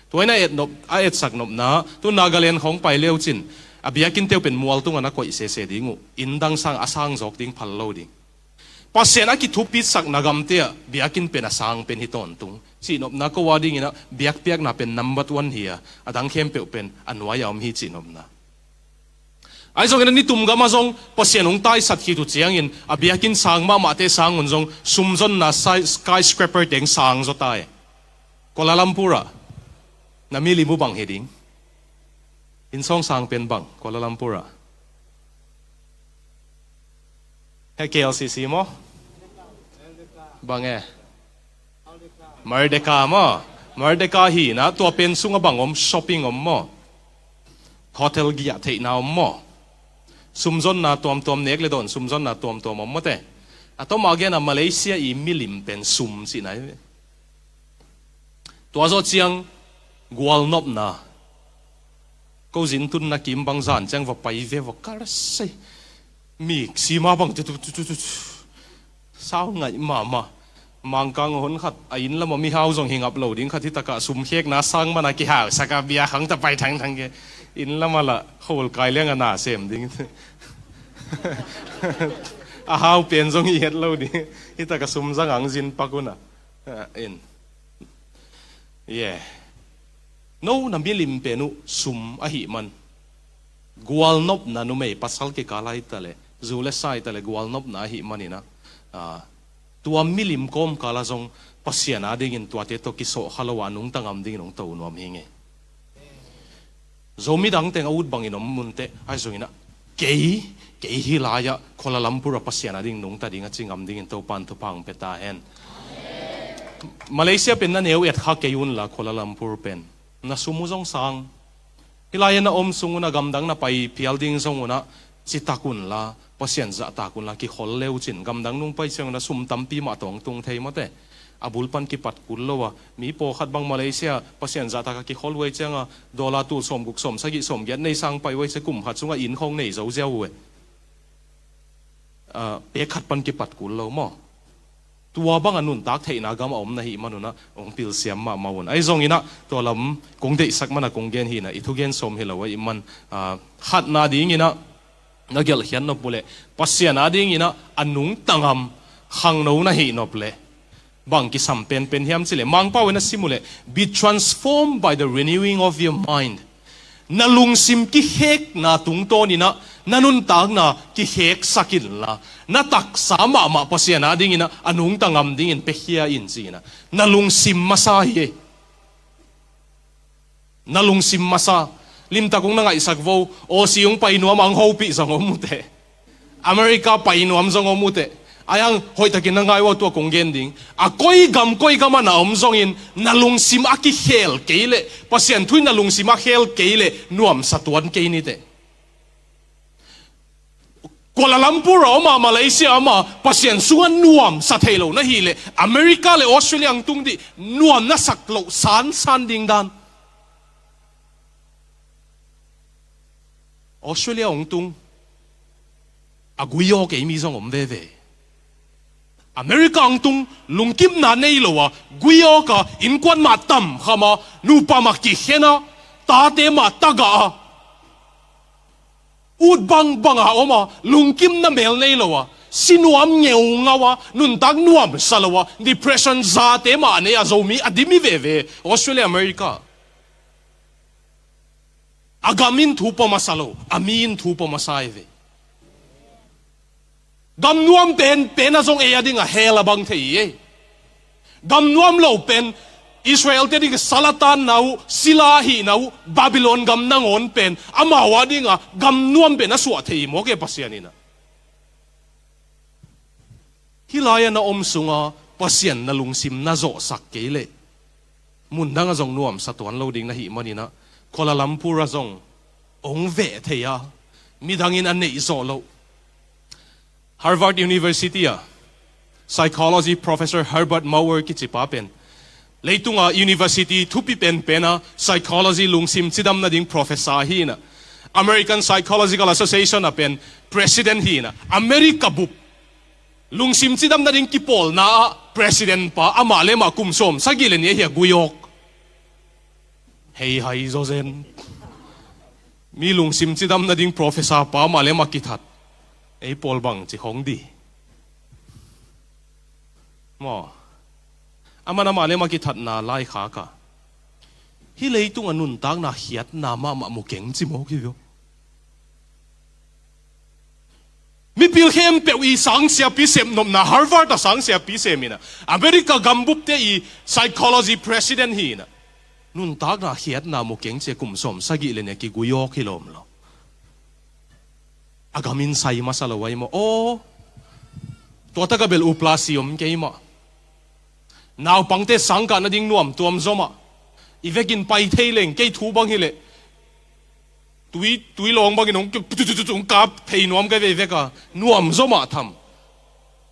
Tua in a et nop, a etsak nopna, tu Nagaland khawng pai leucin, a biakinn teuh pen mual tungah na koih sese ding uh, inn dang sang a sang zawk ding phal lo ding. Pasian a kithupisak na gamte ah biakinn pen a sang pen hi tawntung. Cihnopna ko a dingin ah biakpiakna pen number one hi a, a dang khempeuh pen a nuai a om hi cihnopna. Ahi zongin a nitum gamah zong Pasian hong taisat khit uh ciangin a biakinn sang mahmahte sang un zong sumzonna skyscraper teng sang zaw ta e. Kuala Lumpur ah na milim uh bang hi ding? Inn sawng sang pen bang Kuala Lumpur ah? He K L C C maw? Bang e? Merdeka maw? Merdeka hi na, tua pen sungah bang om, shopping om maw? Hotel giah theihna om maw? Sumzonna tuamtuam, nek le dawn sumzonna tuamtuam om maw te? A tawm a gen a Malaysia i milim pen sum cihna hi ve. Tua zawh ciang gualnopna. Ko zin tunna kim bang zan ciang va pai ve va kar sei. Mi sima bang tu tu tu tu tu. Sau ngaih mahmah. Mangkang hon khat a inn lamah mihau zong hi ngap lo ding khat hi takah sum khekna sang mana kihausak a bia khang ta pai thangthang ke. Inn lamah lah hol kai liang a na sem ding. A hau pen zong hi het lo ding. Hi takah sum zang ang zin pak una. Ah, in. Yeah. No na milim pen uh sum ahih man. Gualnopna numei pasal kikal ahi ta leh, zu le sa ahi ta leh gualnopna ahih manin ah, ah, tua milim kawmkal ah zong Pasian a dingin tuate tawh kisawh kha lo a nungta ngam dingin hong to nuam hi ngei. Zomi dang teng a ut bangin om mun teh, ahi zongin ah kei, kei hih lai-ah Kuala Lumpur ah Pasian a ding nungta ding a ci ngam dingin Topan thupha hong pia ta hen. Malaysia pen na neu et kha kei un la Kuala Lumpur pen na sum uh zong sang. Hih lai-ah na om sung un ah gamdang na pai phial ding zong un ah citak un la, Pasian zahtak un la, kikhol le uh cin. Gamdang nung pai ciang un ah sum tampi mah tawng tung thei maw te. A bul pan kipat kul lo a, mi pawlkhat bang Malaysia Pasian zahtak a kikhol uh ei ciang a, dollar tul sawmguk sawmsagih sawmgiat nei sang pai uh ei ciang kum khat sungah inn khawng nei zo ziau uh e. Ah, pek khat pan kipat kul lo maw? Tua bang a nuntak theihna gam a om na hih man un ah hong pilsiam mahmah un. Ahi zongin ah tua lam kong deihsak man a kong gen hi na, i thugen sawm hi lo ahih man, ah, khatna dingin ah na gelhkhiat nop uh leh Pasian a dingin ah a nungta ngam khangno na hih nop leh bang kisam penpen hiam cih leh Mangpau in a sim uh leh, "Be transformed by the renewing of your mind." Na lungsim kikhekna tungtawnin ah na nuntakna kikheksak inla, na taksa mahmah Pasian a dingin ah a nungta ngam dingin piakhia in ci-in ah na lungsim masa hi. Na lungsim masa. Limtak hong na ngaihsak vo, Aussie hong pai nuam ang hopih zong om uh teh. America pai nuam zong om uh teh. Ahi hang hoihtakin na ngai uh a, tua kong gen ding. A koi gam koi gam ah na om zongin na lungsim a kikhel kei leh, Pasian thu in na lungsim a khel kei leh nuamsa tuan kei ni teh. Kuala Lumpur a om a, Malaysia a om a, Pasian sungah nuamsa thei lo na hih leh America le Australia hong tung dih nuam na sak loh sansan ding dan. Australia hong tung a gui awk ei mi zong om veve. America hong tung lungkimna nei lo a, gui awk a, innkuan mah tamkham a, nupa mah kikhen a, tate mah tagah a, ut bangbang a om a, lungkimna mel nei lo a, si nuam ngeungau a, nuntak nuamsa lo a, depression zate mah a nei a, Zomi a dim hi veve Australia, America. A gam in thu pua masa lo, a mi in thu pua masa hi ve. Gam nuam pen, pen a zong ei a ding a hell a bang thei hi ei. Gam nuam lo pen Israel te ding sal a tanna uh, sila ahihna uh, Babylon gam nangawn pen amau a ding a gam nuam pen a suah thei hi mawk e Pasian in ah. Hih lai-ah na om sungah Pasian na lungsim na zawhsak kei leh, mundang ah zong nuamsa tuan lo ding na hih manin ah, Kuala Lumpur ah zong hong veh thei a, midang in a neih zawh loh. Harvard University ah psychology professor Herbert Maurer kicipa pen, leitunga university thupi penpen a psychology lungsim cidam nading professor hi in ah, American Psychological Association ah pen president hi in ah, America bup lungsim cidam nading kipawlna ah president pa, amah le amah kum sawm sagih le nih ahi a gui awk. Hei hai zaw zen. Mi lungsim cidam nading professor pa mah le mah kithat. Ei pawl bang ci khong di. Maw. Aman amah le amah kithatna laikhak a, hih leitung a nuntakna khiatna mahmah mu keng ci mawk hi vio. Mipil khempeuh i sangsiapi sem nopna, Harvard a sangsiapi sem in a, America gambupte i psychology president hi in a, nuntakna khiatna mu keng ci a, kum sawm sagih le nih a kigui awk hi lawm lo. A gam in sai masa lo ahi maw? Aw, tua tak a bel upla si om kei mah. Naupangte sangkah nading nuam tuam zaw mah. I vekin pai thei leng, kei thu bang hileh tui, tui lawng bangin hong ki-, hong kap thei nuam kei ve i vek a, nuam zaw mah tham.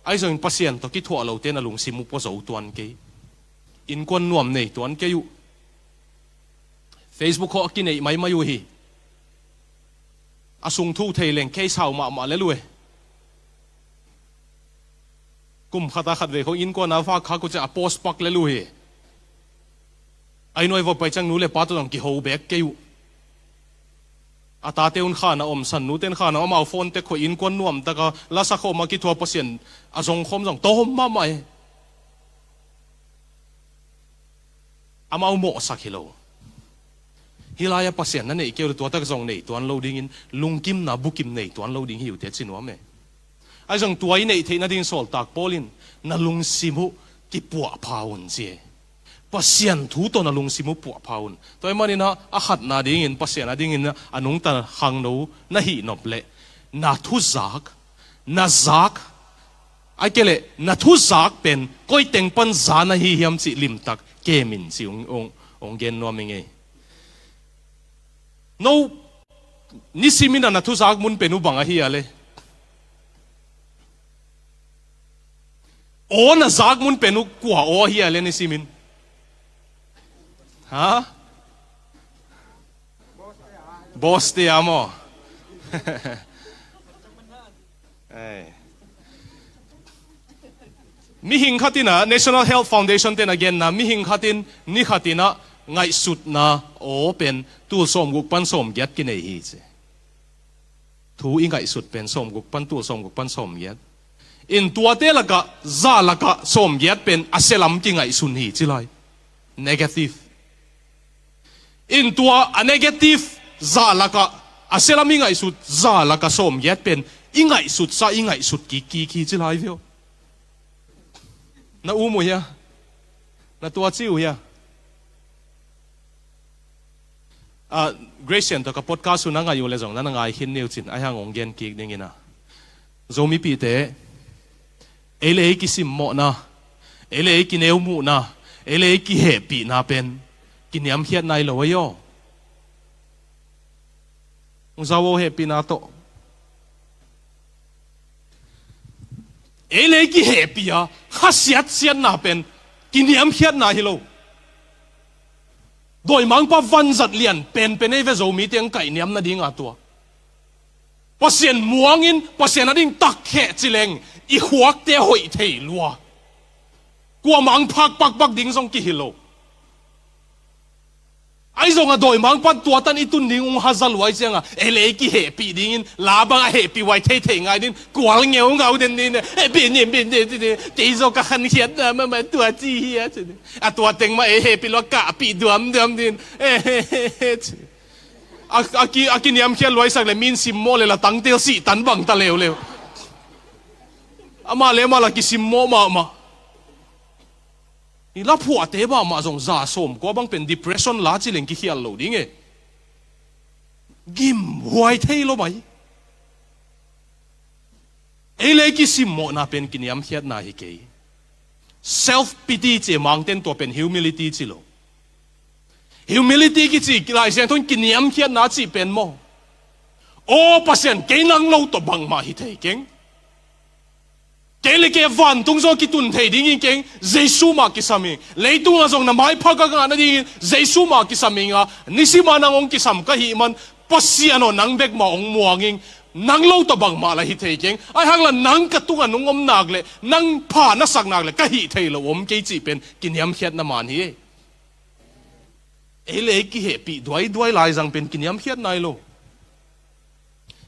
Ahi zongin Pasian tawh kithuah lote na lungsim uh pua zo tuan kei. Innkuan nuam nei tuan kei uh. Facebook khawh a kineih maimai uh hi. A sung thu thei leng kei sau mahmah lel uh e. Kum khat a khat vei khawng innkuan a vak khak uh ciang a post pak lel uh hi. Ai nuai vawh pai ciang nu le pa tawh zong kiho bek kei uh. A tate un khan a omsan, nute un khan a om, amau phone tek khawh innkuan nuam taka lasa khawm a kithuah Pasian a zong khawm zong tawm mahmah e. Amau mawhsak hi lo. Hih lai-ah Pasian na neih kei uh le tua tak zong nei tuan lo dingin, lungkimna bukim nei tuan lo ding hi uh teh ci nuam e. Ahi zong tua i neih theih nading sawltak Paul in na lungsim uh kipuahpha un ci e. Pasian thu tawh na lungsim uh puahpha un. Tua ahih manin ah a khatna dingin Pasian a dingin a nungta khangno na hih nop leh na thuzak, na zak, ahih kei leh na thuzak pen koi teng pan za na hi hiam cih limtak kem in ci ung, ung, ung gen nuam ing ei. No, nisimin a na thuzak mun pen uh bang ahi a le? Aw na zak mun pen uh kua aw ahi a le nisimin? Ha? Boss te a maw? Ei. Mihing khat in ah, National Health Foundation ten a genna, mihing khat in ni khat in ah ngaihsutna aw pen tul sawmguk pan sawmgiat kinei hi ci. Thu i ngaihsut pen sawmguk pan, tul sawmguk pan sawmgiat. In tuate lakah, za lakah sawmgiat pen a sia lam kingaihsun hi ci lai. Negative. In tua a negative za lakah, a sia lam i ngaihsut za lakah sawmgiat pen i ngaihsutsa, i ngaihsut kikkik hi ci lai vio. Na um uh hia? Na tuaci uh hia? Ah, Gracian tawh ka podcast uh na ngaih uh le zong na na ngai khin ni uh cin, ahi hang hong gen kik dingin ah. Zomipihte, ei le ei kisimmawhna, ei le ei kineumuhna, ei le ei kihehpihna pen kiniamkhiatna hi lo ahi aw. Hong za uh aw hehpihna tawh. Ei le ei kihehpih a, khasiatsiatna pen kiniamkhiatna hi lo. Dawimangpa vanzat lian penpen ei ve, Zomite hong kaihniam nading a tua. Pasian muangin, Pasian a ding takkheh ci leng, i khuakte hoih thei lua. Kuamah hong phak pakpak ding zong kihi lo. Ahi zongin dawimangpa'n tua tan i tun ding hong haza lua ahih ciangin, ei le ei kihehpih dingin, la bang a hehpih huai theithei ngai dingin, kual ngeungau den dingin, eh, bi ni, bi ni, bi ni, kei zong ka khankhiatna mahmah tua ci hi a, ci ni. A tua teng mah ei hehpih lua kahpih duamduam dingin, eh, eh, eh, eh, ci. A, a ki, a kiniamkhiat luaisak le min simmawh le la tangtel sih tan bang ta leuleu. Amah le amah la kisimmawh mahmah. I la phuahte mahmah zong za sawmkua bang pen depression la ci leng kikhial lo ding e. Gimhuai thei lo mai. Ei le ei kisimmawhna pen kiniamkhiatna hi kei. Self pity ci, Mangte'n tua pen humility ci lo. Humility kici, Lai Siangtho'n kiniamkhiatna cih pen maw? Aw Pasian, kei nang lo tawh bangmah hi thei keng. Kei le kei vantung zaw kitun thei ding hi keng, Jesu mah kisam ing. Leitungah zong na maipha ka ngah nadingin Jesu mah kisam ing a, nisim a nang hong kisam ka hih man, Pasian aw, nang bek mah hong muang ing. Nang lo tawh bangmah la hi thei keng. Ahi hang la nang ka tungah nong om nak le, nang pha na sak nak le ka hih thei lo om kei cih pen kiniamkhiatna man hi. Ei le ei kihehpih duaiduai lai zang pen kiniamkhiat nai lo.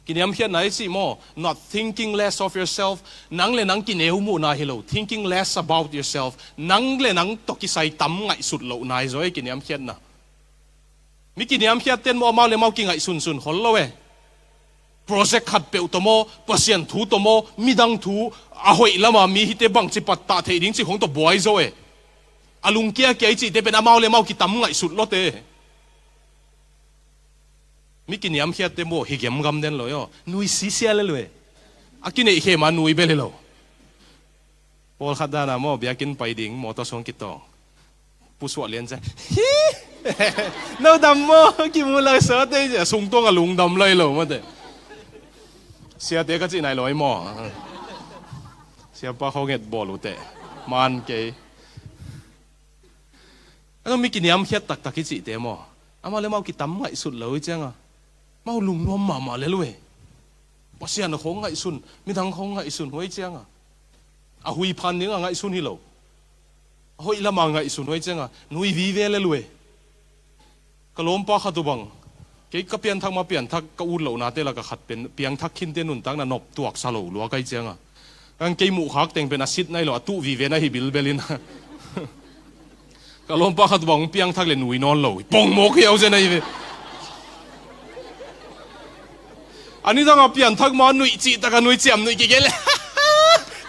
Kiniamkhiat nai cih maw, not thinking less of yourself. Nang le nang kineu muhna hi lo, thinking less about yourself. Nang le nang tawh kisai tam ngaihsut loh nai zaw ei kiniamkhiatna. Mi kiniamkhiat ten maw amau le amau kingaihsunsun khol lo e. Project khat peuh tawh maw, Pasian thu tawh maw, midang thu, a hoih lama mi hite bangci pattah theih ding cih khong tawh buai zaw e. A lungkia kia i cihte pen amau le amau kitam ngaihsut lawte. Mi kiniamkhiatte maw hi gemgam den lo e aw. Nui sisia le lo e. A kineih khema nui bel hi lo. Pawlkhat dana maw biakinn pai ding mawtaw sung kitawng. Pusuah lian cia hi. No dam maw kimu lo sawte cia sungtuang a lungdam lai lo mate. Siate ka cih nai lo ei maw. Siapa khong et bawl ute. Man kei. Ano mi kiniamkhiat taktak i cihte maw. Amau le amau kitam ngaihsut lo i cianga. Mau lungnuam mahmah le lo e. Pasian a khong ngaihsun, midang khong ngaihsun huai cianga. A hui phan dinga ngaihsun hi lo. A hoih lama ngaihsun huai cianga. Nui vive le lo e. Ka lawmpa khat uh bang. Kei ka pianthak ma pianthak ka ut lohnate laka khat pen piangthak khinte nuntakna nop tuaksa lo lua kai cianga. Kan kei muhkhak teng pen a sit nai lo a tuh vive na hi bilbel in. Ka lawmpa khat uh bang piangthak le nui nawn lo. Pong mawk hiau zen ahi ve. A nidang a pianthak ma nuih cih taka nui ciam nuih kigel.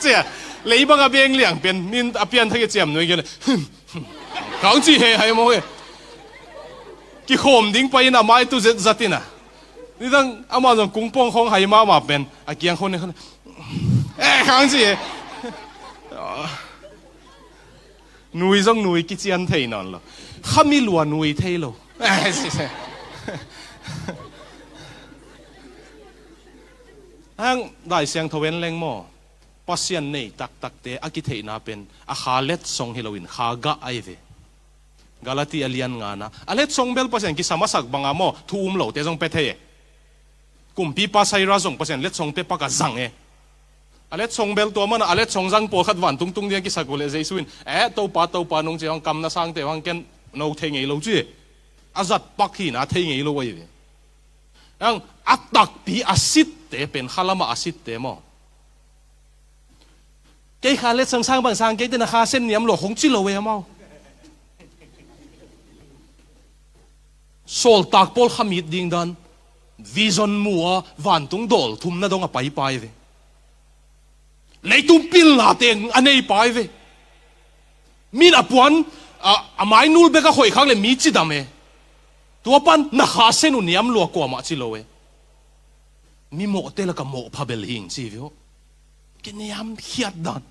Cia, lei bang a beng liang pen, nin a pianthak i ciam nuih gel. Khang ci he hai mawk e. Kikhawm ding pai in a mai tu zet zat in a. Nidang ama zong kungpawng khawng hai mahmah pen a kiang khawng ne khawng ne. Eh, khang ci e. Nui zong nui kician thei nawn lo. Khami lua nui thei lo. Eh, ci e. Hang Lai Siangtho en leng maw. Pasian nei taktakte a kitheihna pen a kha letsong hi loin kha gah ahi ve. Galati a lian ngana a letsong bel Pasian kisam a sak banga maw thu um lote zong pe thei e. Kumpipa Saira zong Pasian letsong pe pak a zang e. A letsong bel tua mana a letsong zang pawlkhat vantung tung diang kisak uh le Jesu in eh Topa Topa nung ci hong kam na sangte hong ken no thei ngei lo ci e. A zat pak hina thei ngei lo ahi ve. Ang a takpi a sitte pen khalama a sitte maw. Kei kha letsong sang bang sang kei tena kha sen niam lo khong ci lo e amau. Sawltak Paul khamit ding dan vision mu a vantung dawl thumna dong a paipai ve. Leitung pilna teng a neipai ve. Min a puan a, a mainul bek a khoih khak le mi cidam e. Tua pan na kha sen uh niam lua kuamah ci lo e. Mi mawhte laka mawh phabel hing ci vio. Kiniam khiat dan.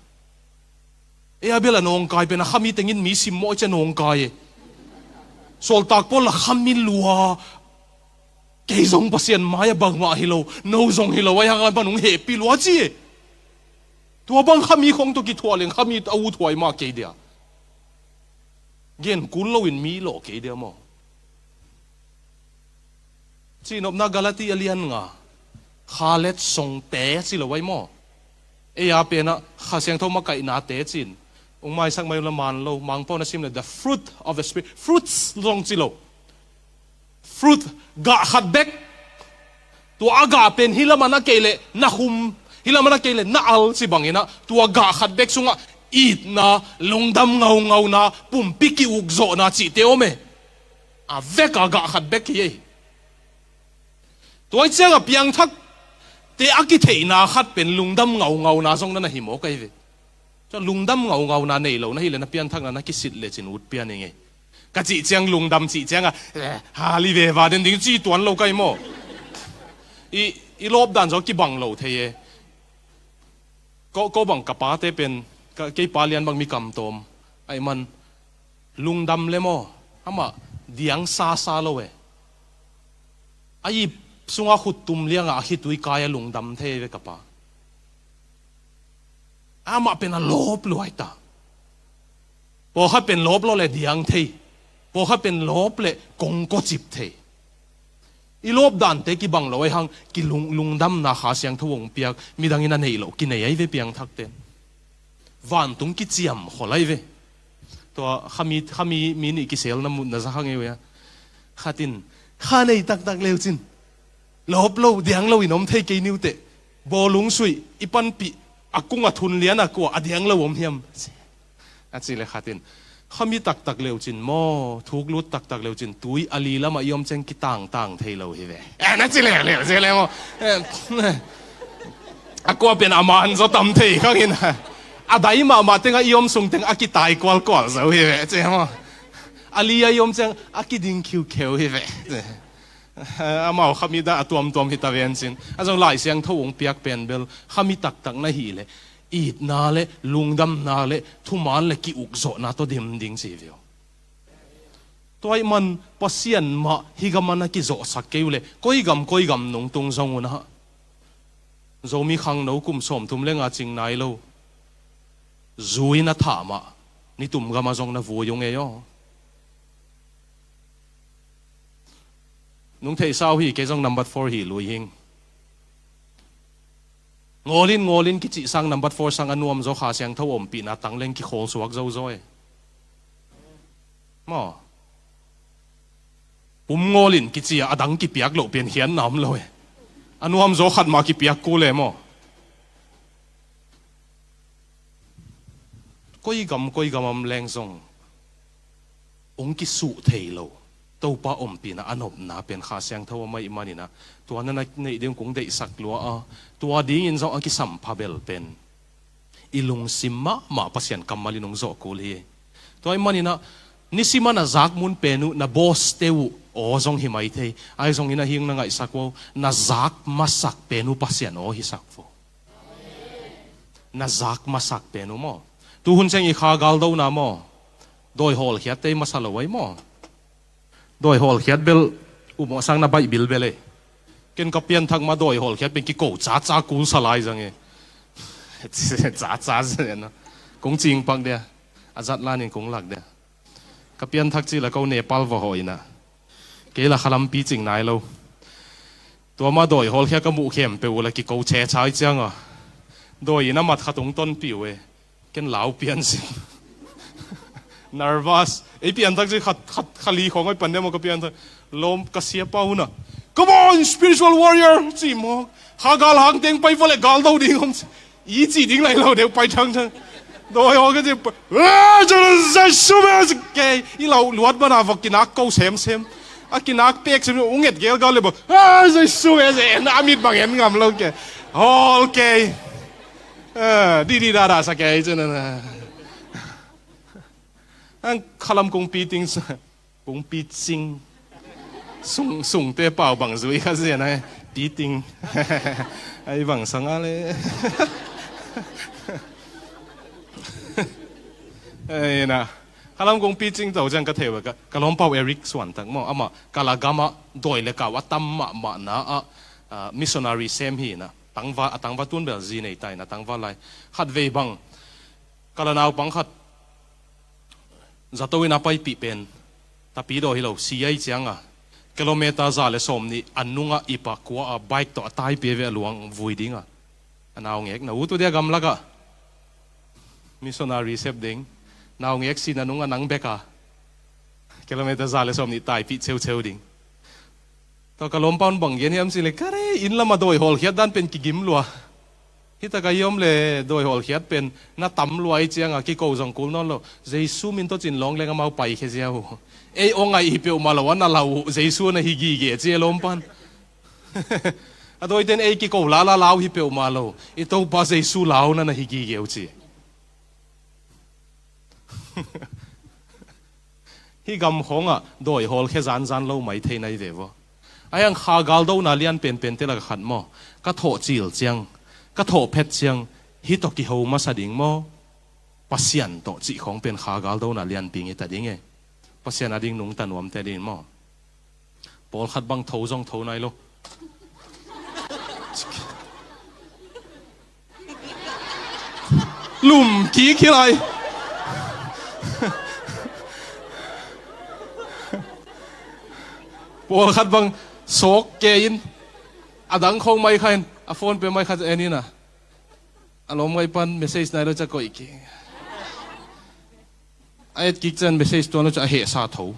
E a bel a nawngkai pen a khami tengin mi sim mawh cia nawngkai e. Sawltak Paul la khami lua. Kei zong Pasian mai a bangmah hi lo, no zong hi lo ai hang an pan hong hehpih lua ci e. Tua bang khami khong tawh kithuah leng khami a uthuai mah kei dia. Gen kul loin mi lawh kei dia maw. Cihnopna Galati a lian nga kha letsongte ci lo ai maw. Ei a penah Kha Siangtho makaihnate cin ung maisak mai uh la man lo. Mangpau na sim le the fruit of the spirit, fruits zong ci lo. Fruit gah khat bek. Tua a gah pen hi lamah na kei leh na khum, hi lamah na kei leh na al ci banginah tua gah khat bek sungah itna, lungdam ngaungauna, pumpi ki-ukzawhna cihte om e. A veka gah khat bek hi ei. Tua i cianga piangthakte a kitheihna khat pen lungdam ngaungauna zong na na hi mawk ahi ve. Cun lungdam ngaungauna nei lo na hileh na pianthakna na kisit lecin ut pian ing ei. Ka cih ciang lungdam cih cianga eh, hali veva den ding ci tuan lo kai maw. I, i lawpdan zaw kibang lo thei e. Ko, ko bang ka pate pen ka, kei pa lian bang mi kamtawm aih man lungdam le maw amah diang sasa lo e. A ip sunga khuttum lianga a khitui kai a lungdam thei ve ka pa. Amah pen a lawp luai ta. Pawlkhat pen lawp law le diang thei. Pawlkhat pen lawp le kongkawcip thei. I lawp dante kibang lo ai hang kilung, lungdamna Kha Siangtho hong piak midangin a neih loh kinei ai ve piangthakte. Vantung kiciam khol ai ve. Tua khami, khami mi nih kiselna mutna za kha ngei uh ia. Khat in, kha nei taktak leucin, lawp lo, diang lo in om thei kei niuteh, bawlung suih i panpih, a kung a thun lian a kua a diang lo om hiam? A ci le khat in, kha mi taktak leucin maw, thuk lut taktak leucin, tui a li lamah i om ciang kitangtang thei lo hi ve. Eh, na ci leuleu ci le maw. Eh, a kua pen a man zaw tam thei khang in, a dai mahmah tengah i om sung teng a kitai kualkual zo hi ve ci maw. A li a i om ciang a kiding khiukheu hi ve. Amau kha mi dah a tuamtuam hi ta ven cin. A zong Lai Siangtho hong piak pen bel kha mi taktak na hih leh itna le lungdamna le thuman le ki-ukzawhna tawh dim ding ci ve uh. Tua ahih man Pasian mah hih gam ah na kizawhsak kei uh leh koi gam koi gam nungtung zong un ah, Zomi khangno kum sawmthum le nga cing nai lo, zui na thah mah, nitum gam ah zong na vui uh ngei aw. Nung theihsa uh hi, kei zong number four hi lui hing. Ngawlin ngawlin kicih sang number four sang a nuamzaw Kha Siangtho ompihna tangleng kikhawl suak zozaw e. Maw? Pum ngawlin kici a, a dang kipiak loh pian khiatna om lo e. A nuamzaw khat mah kipiak kul e maw? Koi gam koi gam om leng zong hong kisuh thei lo Topa ompihna a nopna pen Kha Siangtho om ahih manin ah, tua na na neih ding kong deihsak lua a, tua dingin zong a kisampha bel pen i lungsim mahmah Pasian kammal in hong zawh kul hi. Tua ahih manin ah, nisim a na zak mun pen uh na bawste uh aw zong hi mai thei. Ahi zongin ah hih na ngaihsak uh, na zak masak pen uh Pasian aw hisak vo. Na zak masak pen uh maw? Tuhun ciang i kha galdona maw? Dawi hawlkhiatte i masa lo ahi maw? Dawi hawlkhiat bel umawh sang na baih bilbel e. Ken ka pianthak mah dawi hawlkhiat pen kiko caca kul sa lai zang e. Caca zen a, kong cingpak dia, a zat lanin kong lak dia. Ka pianthak cih la ko Nepal va hawh in ah, kei la khalam picing nai lo. Tua mah dawi hawlkhia ka muh khempeuh uh la kiko checai ciang a, dawi in a mat khat hong tonpih uh e. Ken lau pian sin. Nervous. Ei pianthak cih khat, khat, kha li khawng oi pan dia maw ka pianthak. Lawm ka siapa hun ah, "Come on, spiritual warrior," ci maw. Kha gal hang teng pai vua le gal do ding om ci. I cih ding lai lo deuh pai thangthang. Dawi haw ka ci, "Ah, Jesu, Jesu, Jesu, kei." I lau luat bana va kinak ko semsem. A kinak pek sem, u nget gel gal le ba, "Ah, Jesu, Jesu," en a mit bang en ngam lo kei. Hawl kei. Ah, di di da da sa kei cun na. Ang khalam kong piting sa. Kong picing. Sung, sungte pau bang zui kha zen ai. Piting. Ai bang sang a le. Ai na. Khalam kong picing tau ciang ka thei uh ka, ka lawmpau Eric Suantak maw. Amah Kala gam ah dawi le kau a tam mahmahna ah, ah, missionary sem hi na. Tangva, a tangva tun bel zi nei tai na tangva lai. Khat vei bang Kala naupang khat zato in a paipih pen, tapi daw hi lo, si ai ciang a, kilometer za le sawm nih a nungah i pa kua a bike tawh a taipih ve a luang vui ding a. A naungek na utu dia gamlak ah missionary sep ding. Naungek sin a nung a nang bek a kilometer za le sawm nih taipih cheucheu ding. Tua ka lawmpaun bang gen hiam cih leh, ka re, inn lamah dawi hawlkhiat dan pen kigim lua. Hi tak a i om leh dawi hawlkhiat pen na tam lua i ciang a kiko zong kul nawn lo. Jesu min tawh cin lawng leng amau paikhia ziau uh. Ei aw ngaih hi peuhmah lo a na lau uh, Jesu a na hi gige ci a lawmpaun. A dawiten ei kiko lala lau hi peuhmah lo. I Topa Jesu lau na na hi gige uh ci. Hih gam khawngah dawi hawlkhia zanzan lo mai thei nai ve vua. Ai ang kha galdona lian penpente lak khat maw? Ka thawh cil ciang, ka thawh phet ciang, hih tawh kiho masa ding maw? Pasian tawh cih khawng pen kha galdona lianpi ngei ta ding e. Pasian a ding nungta nuamte ding maw? Pawlkhat bang tho zong tho nai lo. Lum kik hi lai. Pawlkhat bang sawk ke in a dang khawng mai kha in a phone pe mai kha en in a. A lawm ngai pan message nai lo ca koih kik. A et kik cian message tuan lo ca a hehsa tho.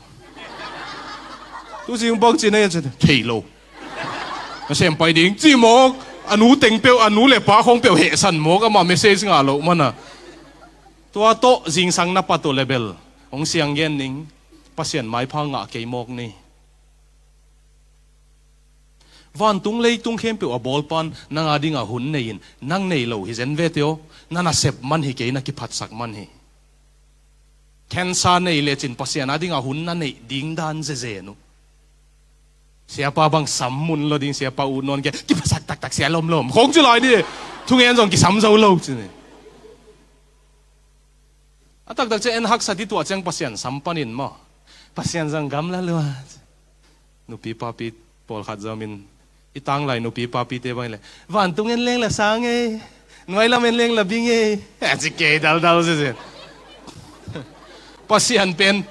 Tu zing bang ci na hia ci, thei lo. Nasem pai ding ci mawk. A nu teng peuh, a nu le pa khawng peuh hehsan mawk, amah message ngah loh mana. Tua tawh zingsang na pat uh le bel hong siang gen ning. Pasian maipha ngah kei mawk ni. Vantung leitung khempeuh a bawlpa'n nang a dingah hun nei in, nang nei lo hi zen vete aw. Na nasep man hi kei, na kiphatsak man hi. Cancer nei lecin Pasian a dingah hun na neih ding dan zezen uh. Siapa bang sam mun lo ding, siapa ut nawn kei, kiphasak taktak sia lomlom khong ci lai ni. Thungen zong kisam zo lo ci ni. A taktak ciang en haksat i tuah ciang Pasian sam panin maw. Pasian zong gamla lua. Nupi papi pawlkhat zom in, i tanglai nupi papite bang le, vantung en leng la sang e, nuailam en leng la bing e, a ci kei daldal zezen. Pasian pen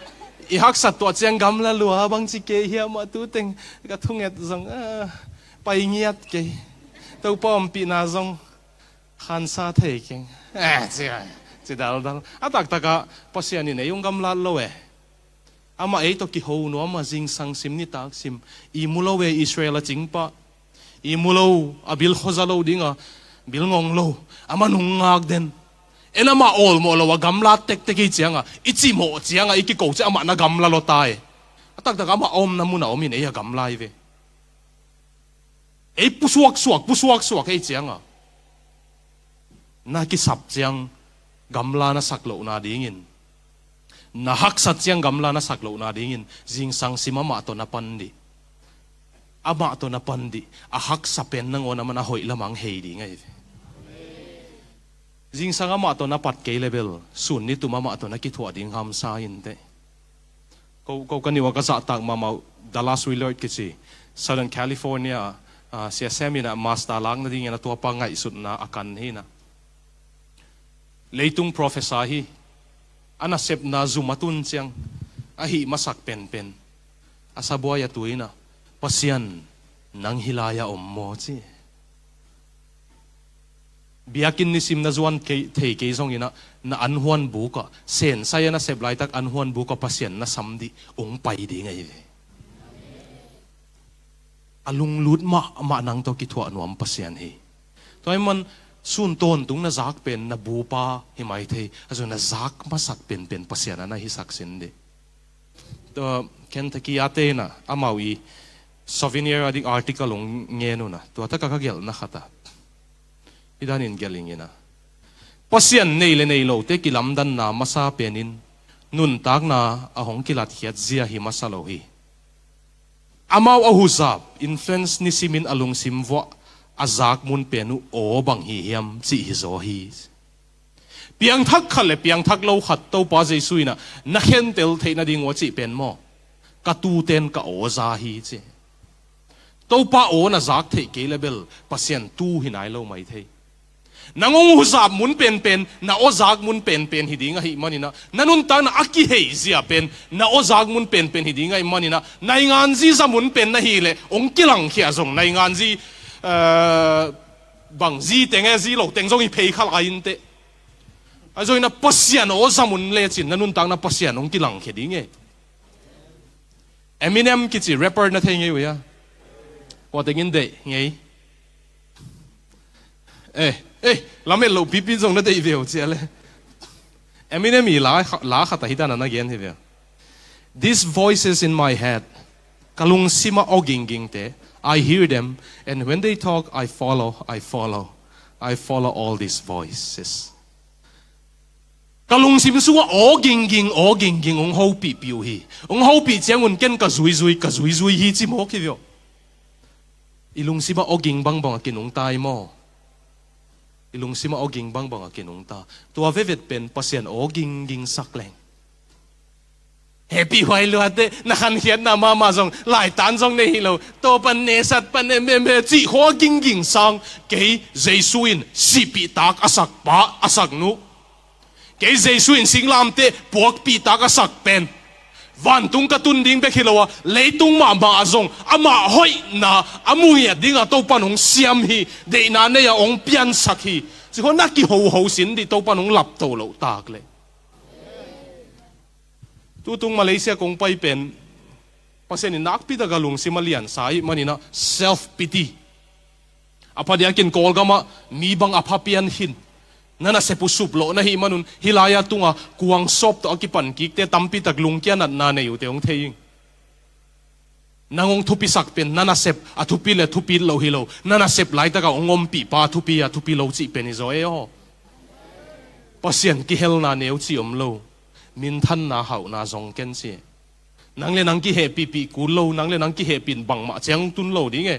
i haksat tuah ciang gamla lua bang ci kei hiam, a tu teng ka thunget zong a pai ngiat kei. Topa ompihna zong khansa thei keng. Eh, ci, ci daldal. A taktakah Pasian in ei hong gamlat lo e. Amah ei tawh kiho nuam a, zingsang sim nitak sim. I mu lo e, Israel a cingpa. I mu lo, a bil khuaza lo ding a, bil ngong lo. Amah nung ngak den. En amah awlmawh lo a gamlat tektek i cianga, i cimawh cianga, i kiko ciang amah na gamla lo ta e. A taktak amah a omna mun a om in ei a gamla i ve. Ei pusuaksuak, pusuaksuak ei cianga. Na kisap ciang gamla na sak lohna dingin, na haksat ciang gamla na sak lohna dingin, zingsang sim amah tawh na pan dih. Amah tawh na pan dih. A haksa pen nangawn a man a hoih lamah hong hei ding ahi ve. Zingsang amah tawh na pat kei le bel, sun nitum amah tawh na kithuah ding hamsa inteh. Ko, ko ka niuh a ka zahtak mahmah uh, Dallas Willard kici, Southern California, ah, Sia Sam in a master lak nadingin a tuapa ngaihsutna a kan hi na. Leitung professor hi, a nasepna zum a tun ciang, a hih masak penpen, a sabuai a tu in a, Pasian, nang hih lai-ah om maw ci. Biakinn nisim na zuan kei, thei kei zongin a, na anhuan bukah, sensai a na sep laitak anhuan bukah Pasian na sam dih, hong pai ding ahi ve. A lunglut mahmah nang tawh kithuah nuam Pasian hi. Tua ahih man sun tawntung na zak pen na bupa hi mai thei, a zong na zak masak penpen Pasian a na hisak sin dih. Tua Kentucky a te in a, amau i souvenir a ding article hong ngen un a, tua takah ka gelhna khat a, hih danin gelh ing in a, Pasian nei le nei lote kilamdanna masa penin nuntakna a hong kilatkhiat zia hi masa lo hi. Amau a huzap, influence nisimin a lungsim vuah a zak mun pen uh aw bang hi hiam cih hi zaw hi. Piangthak khat le piangthak lo khat Topa Jesu in a na khentel theih nading uh a cih pen maw, ka tute'n ka aw za hi ci. Topa aw na zak theih kei le bel Pasian tu hi nai lo mai thei. Nang hong huzap mun penpen, na aw zak mun penpen hi ding ahih manin a, na nuntakna a kiheih zia pen na aw zak mun penpen hi ding ahih manin a, nainganzi za mun pen na hih leh hong kilangkhia zong nainganzi, eh, bang zi teng e, zi lo teng zong hi phei kha lai inteh. A zong in a Pasian aw za mun lecin na nuntakna Pasian hong kilangkhia ding e. Eminem kici rapper na thei ngei uh hia? Kua teng in deih ngei? Eh, eh, lamet loh pipi zong na deih ve uh cia le. Eminem i la, la khat a hih dan a na gen hi ve. These voices in my head, ka lungsim a aw ginggingte, I hear them, and when they talk, I follow, I follow, I follow all these voices. Ka lungsim sungah aw gingging, aw gingging hong hopihpih uh hi. Hong hopih ciangun ken ka zuizui, ka zuizui hi ci mawk hi ve aw. I lungsim ah aw ging bangbang a kinungta hi maw? I lungsim ah aw ging bangbang a kinungta. Tua vevet pen Pasian aw gingging sak leng. Hehpih huai luateh, na khankhiatna mahmah zong, laitan zong nei hi lo. Topan nesat pan em em he cih khua gingging sang, kei Jesu in sihpihtak a sak pa, a sak nu. Kei Jesu in singlamteh puakpihtak a sak pen vantung ka tun ding bek hi lo a, leitung mahmah ah zong amah hoihna a mu ngiat dingah Topan hong siam hi, deihna nei-ah hong piansak hi. Cih khua na kihoho sin dih, Topan hong lapto loh tak leh. Tutung Malaysia kong pai pen, Pasian in nakpi taka lungsim a liansa ahih manin ah self pity. A phadiakin Kawlgam ah mi bang a pha pian khin, na nasep uh sup lawh na hih manun, hih lai-a tunga kuang sawp tawh a kipan kikte tampi tak lungkia natna nei uhte hong thei ing. Nang hong thupisak pen na nasep a thupi le thupi loh hi lo, na nasep laitak a hong ompih pa a thupi a thupi lo cih pen hi zaw e aw. Pasian kihelna neu cih om lo. Minthanna hauhna zong ken ci. Nang le nang kihehpihpih kul lo, nang le nang kihehpih in bangmah ciang tun lo ding e.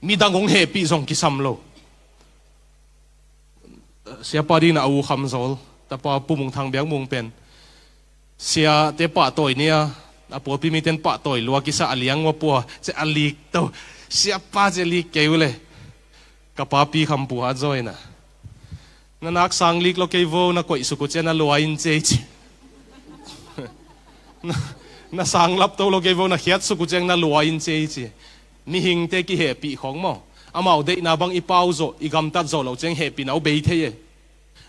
Midang hong hehpih zong kisam lo. Siapa ding na a u Kham Zawl, tapa Pu Mung Thang Biak Mung pen siate pahtawi nia, a pawlpi miten pahtawi lua kisa a liang ua pua, ci a lik to. Siapa ci a lik kei uh le. Ka papi Kham Pu Hat Zaw in ah, na nak sang lik lo kei vo, na koihsuk uh ciang na lua in ci ei ci. Na, na sang lap to lo kei vo, na khiatsuk uh ciang na lua in ci ei ci. Mihingte kihehpih khawng maw. Amau deihna bang i pau zawh, i gamtat zawh loh ciang hehpihna uh bei thei e.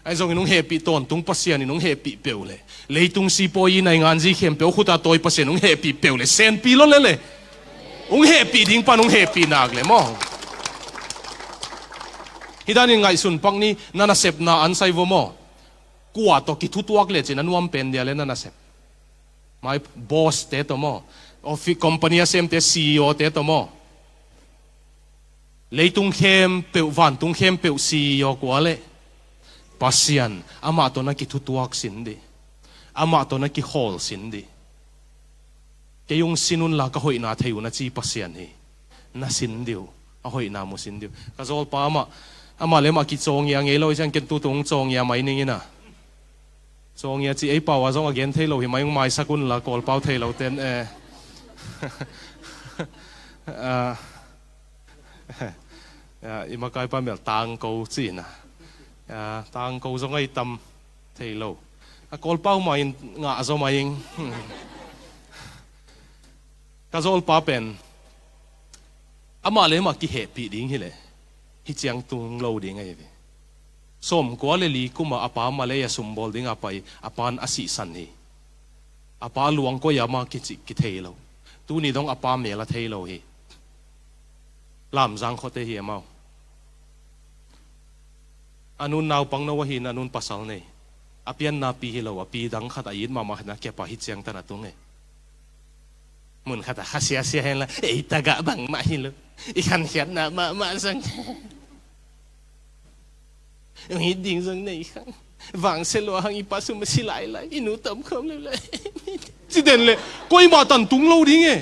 Ahi zongin hong hehpih tawntung Pasian in hong hehpih peuh le, leitung sipawi i naingan zi khempeuh khut a tawi Pasian hong hehpih peuh le, senpi lo le le. Hong hehpih ding pan hong hehpih nak le maw. Hih danin ngaihsun pak ni, na nasepna an sai vo maw. Kua tawh kithutuak le cin a nuam pen dia le na nasep. My boss te tawh maw. Office company a semte C E O te tawh maw. Leitung khempeuh, vantung khempeuh C E O kua le. Pasian, amah tawh na kithutuak sin dih. Amah tawh na kikhawl sin dih. Kei hong sin unla ka hoihna thei uh na ci Pasian hi. Na sin dih uh, a hoihna mu sin dih uh. Ka zawlpa amah, amah le amah kicawngia ngei lo hi ciang ken tutung cawngia mai ning in ah. Cawngia ci ei pau a zong a gen thei lo hi mai, hong maisak unla Kawlpau thei lo ten e. Ah, ah, i makaipa mel tangko ci in ah. Ah, tangko zong ei tam thei lo. A Kawlpau mai in ngah zaw mai ing. Ka zawlpa pen amah le amah kihehpih ding hi le, hih ciang tung lo ding ahi ve. Sawmkua le li kuma a pa Malay a sumbawl dinga pai, a pan a sihsan hi. A pa luang koi a ma kicih kithei lo. Tuni dong a pa mel a thei lo hi. Lamzang khuate hi amau. A nun naupang no ahi in a nun pasal nei. A pianna pi hi lo, a pi dang khat a it mahmah khat na kep a hih ciang tan a tung e. Mun khat a kha siasia hen la, ei tagah bangmah hi lo. I khankhiatna mahmah zang. Hong it ding zong nei khang. Vangse lua hang i pa sum a si lailai. I nu tom khawm leulai. Ci den le, koimah tan tung lo ding e.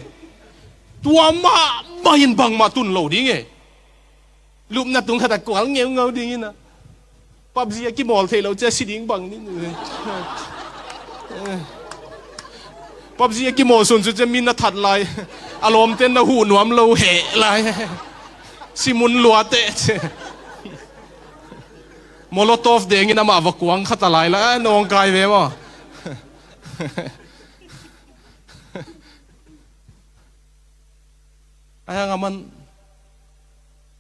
Tua mahmah in bangmah tun lo ding e. Lupna tung khat a kual ngeungau ding in a. PUBG a kimawl thei lo cia si ding bang ding. PUBG a kimawl sun cu cia min a that lai. A lawmten na huh nuam lo heh lai. Si mun lua teh cia. Molotov dengin amah va kuang khat a lai la, a nawngkai ve maw? A hiang a man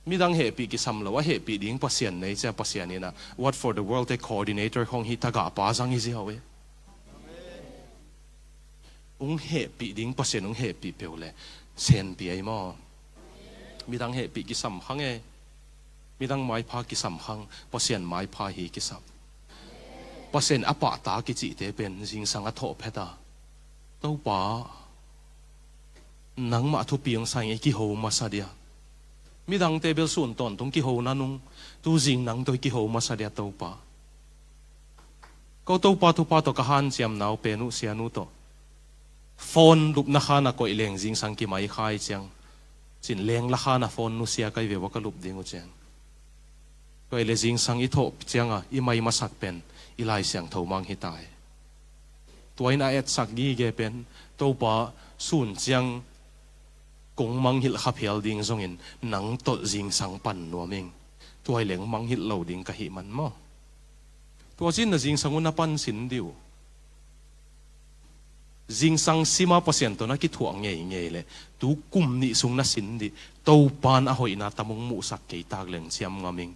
midang hehpih kisam lo, a hehpih ding Pasian nei cia Pasian in a, What for the World te coordinator khong hi tagah pa zang hi ziau e. Ung hehpih ding Pasian ung hehpih peuh le senpi ai maw? Midang hehpih kisam khang e. Midang maipha kisam khang, Pasian maipha hi kisam. Pasian a pahta kicihte pen zingsang a thawh phet a, Topa, nangmah thupi hong sa ing, i kiho masa dia. Midangte bel sun tawntung kiho nanung, tu zing nang tawh i kiho masa dia Topa. Ko Topa thupha tawh ka hanciamna uh pen uh sianu tawh phone lupna khan a koih leng zingsang kimai khai ciang, cin lengla khan a phone nusia kai ve ua ka lup ding uh ciang. Tua i le zingsang i thawh cianga i mai masak pen i Lai Siangtho mang hi ta hi. Tua in a etsak gige pen Topa sun ciang kong mangngilh kha phial ding zongin nang tolh zingsang pan nuam ing. Tua i leng mangngilh lo ding ka hih man maw? Tua cin na zingsang un na pan sin dih uh. Zingsang sima Pasian tawh na kithuah ngeingei le tu kum nih sung na sin dih. Topan a hoihna tam hong muhsak kei tak leng ciam ngam ing.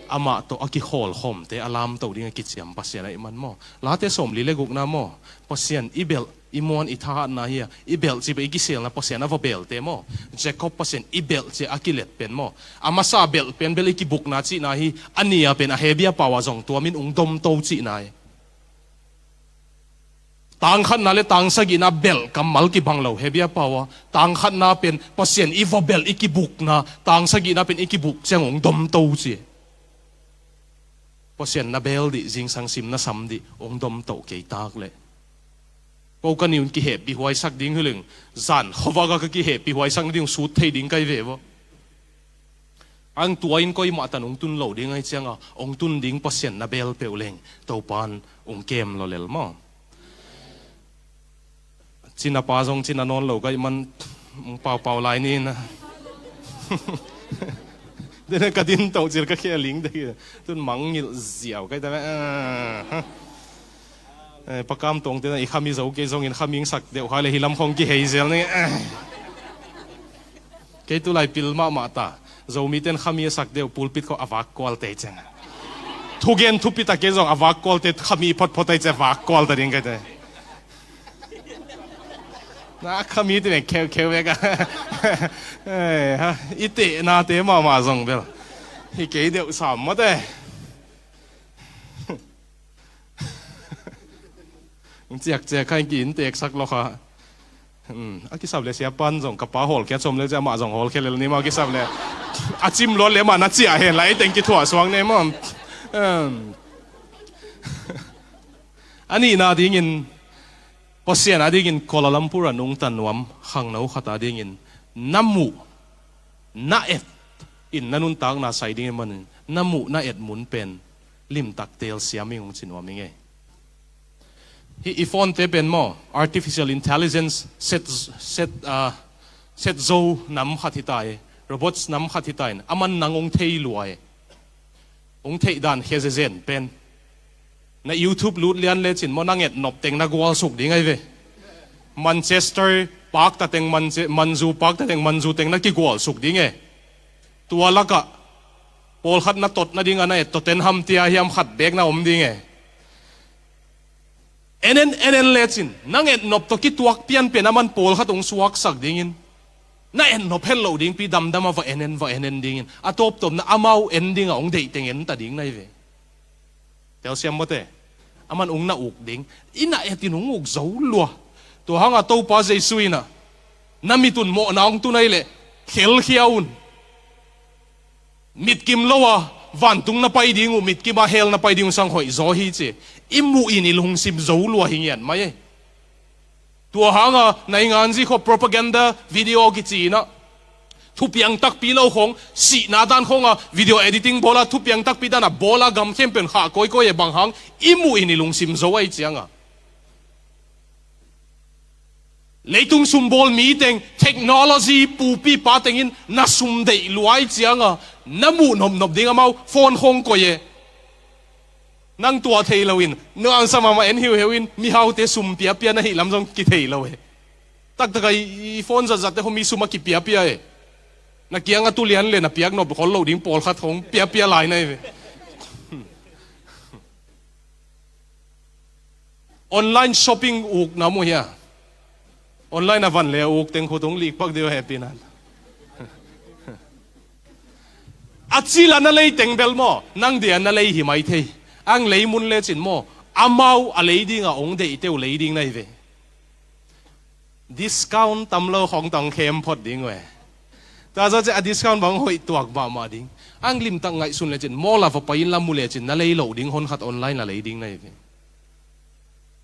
Amah tawh a kikhawlkhawmte a lamto ding a kiciam Pasian ahih man maw. Late sawmli le gukna maw, Pasian i belh, i muan, i thahatna hi a, i belh cih pen i kiselna Pasian a va belhte maw. Jacob Pasian i belh cih a kilet pen maw. A masa belh pen bel i kibukna cihna hi, a nih a pen a Hebru pau ah zong tua min ung domto cihna hi. Tangkhatna le tangsagihna belh kammal kibang lo Hebru pau ah. Tangkhatna pen Pasian i va belh i kibukna, tangsagihna pen i kibuk ciang ung domto ci. Pasian na bel dih, zingsang sim na sam dih, ung domto kei tak leh. Ko ka ni un kihehpih huaisak ding hi leng, zan khuavak a ka kihehpih huaisak ding, sut thei ding kai ve vo. Ang tua in koi mah tan ung tun lo ding ahih ciang a, ung tun ding Pasian na bel peuh leng Topan ung kem lo lel maw. Cina pa zong cina nawn lo kai man, ung paupau lai ni na. Dena ka din to cil ka khe ling de. Tun mangngilh ziau kai ta. Eh, pakam tongte na i khami zo kei zongin khami sak deuh kha le hi lam khong kihei zel ni. Eh. Kei tu lai pil mahmah ta. Zomi ten khami a sak deuh pulpit khong a vak kual te ceng. Thugen thupi ta kei zong a vak kual te khami photphot ai ce vak kual ta ding kai te. Na khami te mek kheu kheu vek a. Eh, ha, i te na te mahmah zong bel. Hi kei deuh sam mate. Ciakciak kha in ki in teksak lo kha. Hmm, a kisap le sia pan zong ka pa hawlkhia com le cia mah zong hawlkhia lel ni mah a kisap le. A cim luat le mah na ciah hen lai teng kithuah suang ne mah. Hmm. A nihna dingin Pasian a dingin Kuala Lumpur a nungta nuam khangno khat a dingin na muh na et in na nuntakna sai ding ahih manin na muh na et mun pen limtak telsiam ing ung ci nuam ing e. Hi i phone te pen maw, artificial intelligence set, set, ah, set zo nam khat hi ta e, robots nam khat hi ta in, a man nang ung thei lua e. Ung theih dan khia zezen pen. Na YouTube lut lian lecin maw, nang et nop teng na gualsuk ding ai ve. Manchester pakta teng, Manche-, Manzu pakta teng, Manzu teng na kigualsuk ding e. Tua lakah pawlkhat na tot nading a na et Tottenham tia hiam khat bek na om ding e. En en, en en lecin, nang et nop tawh kituak pianpian a man pawlkhat ung suaksak dingin. Na et nop het loh dingpi damdam a va en en, va en en dingin. A tawptawpna amau en ding a ung deih teng en ta ding na hi ve. Telsiam mawte. A man ung na uk ding. I na et in ung uk zo lua. Tua hanga Topa Jesu in a, na mit un mawhna ung tun ai leh khelkhia un. Mitkim lo a vantung na pai ding uh, mitkim a hell na pai ding uh sang hoih zaw hi ci. I muh in i lungsim zo lua hi ngiat mai e. Tua hanga naingan zi khawh propaganda video kici in a, thupiang takpi lo khong, sihna dan khong a video editing bawl a, thupiang takpi dan a bawl a, gam khempeuh khah kawikawi e, bang hang, i muh in i lungsim zo ai ciang a. Leitung sumbawl mi teng, technology pupi pa tengin na sum deih lua ai ciang a, na muh nopnop ding amau phone khong koih e. Nang tuah thei loin, nang sa mahmah en hiuheu in, mihaute sum piapia na hih lam zong kithei lo e. Taktak a i, i phone zatzatte khong mi sum a kipiapia e. Na kiang a tu lian le na piak nop khol lo ding pawlkhat khong piapia lai na hi ve. Online shopping uk na mu hia? Online a van le uk teng khut ung likpak deuh happy nan. A cil a na lei teng bel maw, nang dia na lei hi mai thei. Ang lei mun lecin maw, amau a lei ding a ong deihte uh lei ding na hi ve. Discount tam lo khong tawh ong khem phot ding uh e. Tua zawh ciah a discount bang hoih tuak mahmah ding. Ang limtak ngaihsun lecin, mall a va pai in la mu lecin, na lei loh ding hon khat online a lei ding na hi ve.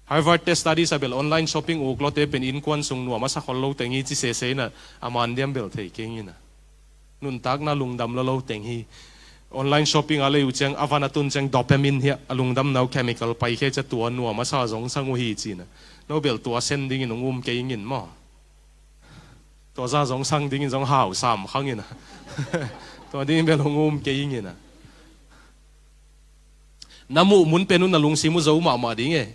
Harvard te studies a bel online shopping uk lawte pen innkuan sung nuam a sa khol lo teng hi ci sese in a, a man diam bel thei keng in a. Nuntakna lungdam lo lo teng hi. Online shopping a lei uh ciang, a van a tun ciang dopamine hi a, a lungdamna uh chemical pai khe ciah tua nuam a sa zong sang uh hi ci in a. No bel tua sen dingin ung um kei ing in maw. Tua za zong sang dingin zong hau sam khang in a. Tua dingin bel ung um kei ing in a. Na muh mun pen un na lungsim uh zo mahmah ding e.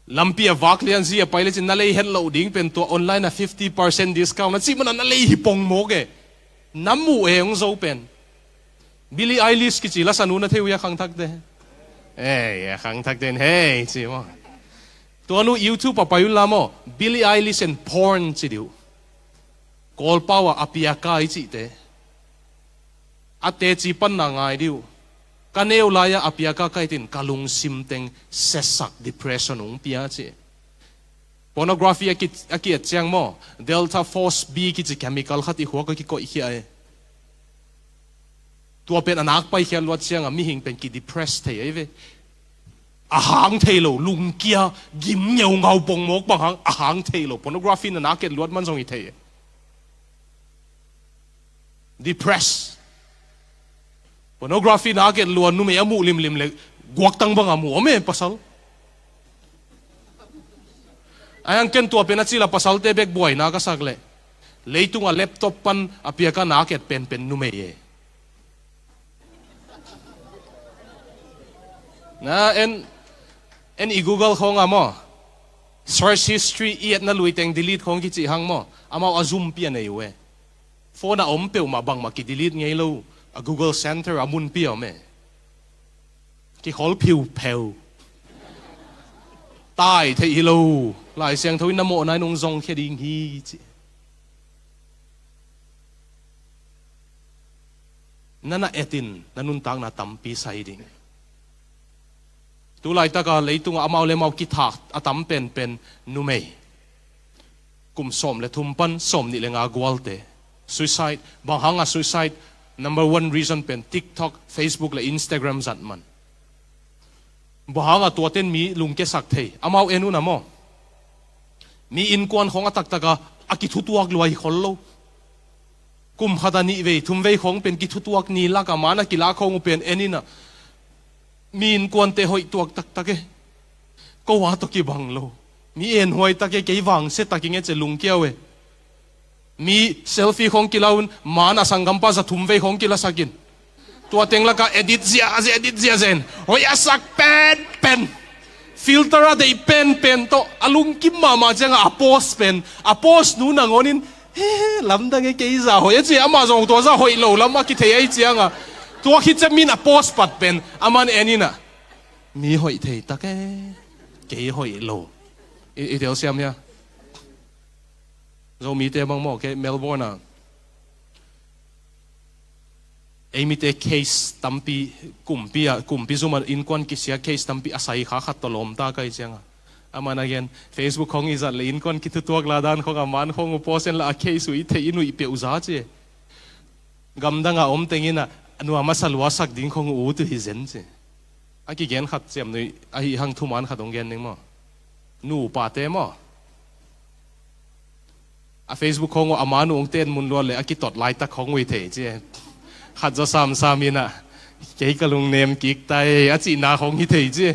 Lampi a vak lian zi a pai lecin na lei het loh ding pen tua online a fifty percent discount na cih mana na lei hi pong mawk e. Na muh e ong zo pen. Billie Eilish kici lasa nu na thei uh hia, khangthakte? Ei, a khangthakte in hei ci maw. Tua nu YouTube ah pai un la maw, Billie Eilish and porn ci dih uh. Kawlpau ah apiaka i cihte, a teci panna ngai dih uh. Ka neu lai-ah apiaka ka hih in ka lungsim teng siasak, depression hong pia ci. Pornography a ki, a ki-et ciang maw, delta force B kici chemical khat i khuak ah kikoihkhia e. Tua pen a nak paikhiat luat ciangah mihing pen ki-depress thei ahi ve. A hang thei lo, lungkia, gim ngeungau, pongmawk bang hang, a hang thei lo. Pornography in a nak et luat man zong hi thei e. Depress. Pornography nak et lua, numei a muh limlim le guaktang bang a muh om e pasal. A hiang ken tua pen a cila pasalte bek buaina ka sak leh, leitung a laptop pan apiaka nak et penpen numei e. Na en, en i Google khong a maw, search history i etna luiteng delete khong kici hang maw, amau a zumpi a nei uh e. Phone a om peuhmah bangmah ki-delete ngei lo, a Google Center a munpi a om e. Kikhol phiupheu. Tai theih hi lo. Lai Siangtho in na mawhna in hong zongkhia ding hi ci. Na na et in na nuntakna tampi sai ding. Tu laitaka leitungah amau le amau kithak a tam penpen numei. Kum sawm le thum pan sawm nih le nga gualte. Suicide. Bang hanga suicide? Number one reason pen TikTok, Facebook le Instagram zat man. Bang hanga tuaten mi lungkiasak thei? Amau en un a maw. Mi innkuan khong a taktaka a kithutuak lua hi khol lo. Kum khata nih vei thum vei khong pen kithutuak ni laka man a kilak khong uh pen en in a. Mi innkuante hoih tuak taktak e. Ko a tawh kibang lo. Mi enhuai tak e, kei vangse tak i nge ci lungkia uh e. Mi selfie khong kila un, man a sanggampa za thum vei khong kilasak in. Tua teng laka edit ziahziah, edit ziahziah in. Hoih a sak penpen. Filter a deih penpen tawh a lungkim mahmah cianga a post pen, a post nu nangawn in, he, he, lamdang e, kei za hoih a ci, amah zong tua za hoih lo lam a kithei ahi cianga. Tua khit ciang min a post pat pen, aman en in a. Mi hoih thei tak e, kei hoih lo. I, i telsiam hia? Zomite bang maw, kei Melbourne ah. Ei mite case tampi, kumpi ah, kumpi zuma innkuan kisia case tampi a sai kha khat tawh lawmta ka hi cianga. Aman a gen, Facebook khong i zat le innkuan kithutuak la dan khong a man khong uh post en la a case uh i theih i nuih peuh za ci. Gamdanga om tengin a, a nuam a sa luasak ding khong uh ut uh hi zen ci. A kigen khat ciamnuih, ahi hang thuman khat hong gen ning maw. Nupate maw. A Facebook khong uh a man uh hong ten mun luat le a kitot laitak khong uh hi thei ci. Khat zaw samsam in a, kei ka lungnem kik tai, a cihna khong hi thei ci.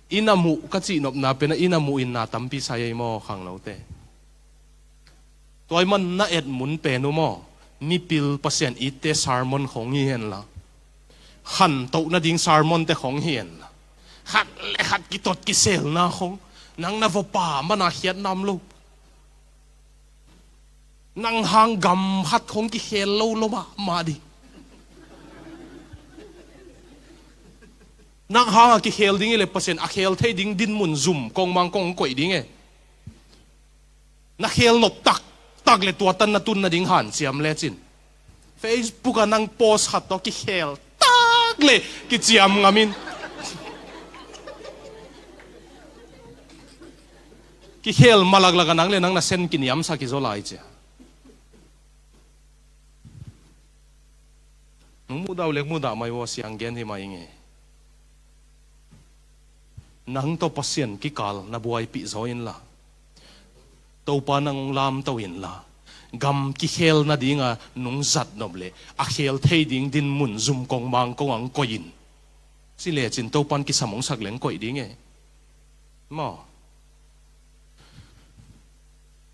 I na muh ka cihnopna pen a i na muh in na tampi sai ei maw khangnote. Tua ahih man na et mun pen uh maw, mipil Pasian itte sermon khong hi henla, khantoh nading sermon te khong hi henla, khat le khat kitot kiselna khong, nang na vawpa mana khiat nam lo. Nang hang gam khat khong kikhel lo lo mahmah ding. Nang hanga kikhel ding hi le Pasian a khel thei ding dinmun zum kongmang kong koih ding e. Na khel nop taktak le tua tan na tun nading hanciam lecin. Facebook ah nang post khat tawh kikhel tak le kiciam ngamin. Kikhel malaklak a nang le nang na sen kiniamsak hi zaw lai cia. Nong muhdah uh lek muhdah mai uh a siang gen hi mah ing e. Nang tawh Pasian kikal na buaipih zaw inla, Topa nang hong lamto inla, gam kikhel nadinga nong zat nop leh a khel thei ding dinmun zum kongmang kong ang koih in. Ci lecin Topan kisam hong sak leng koih ding e. Maw.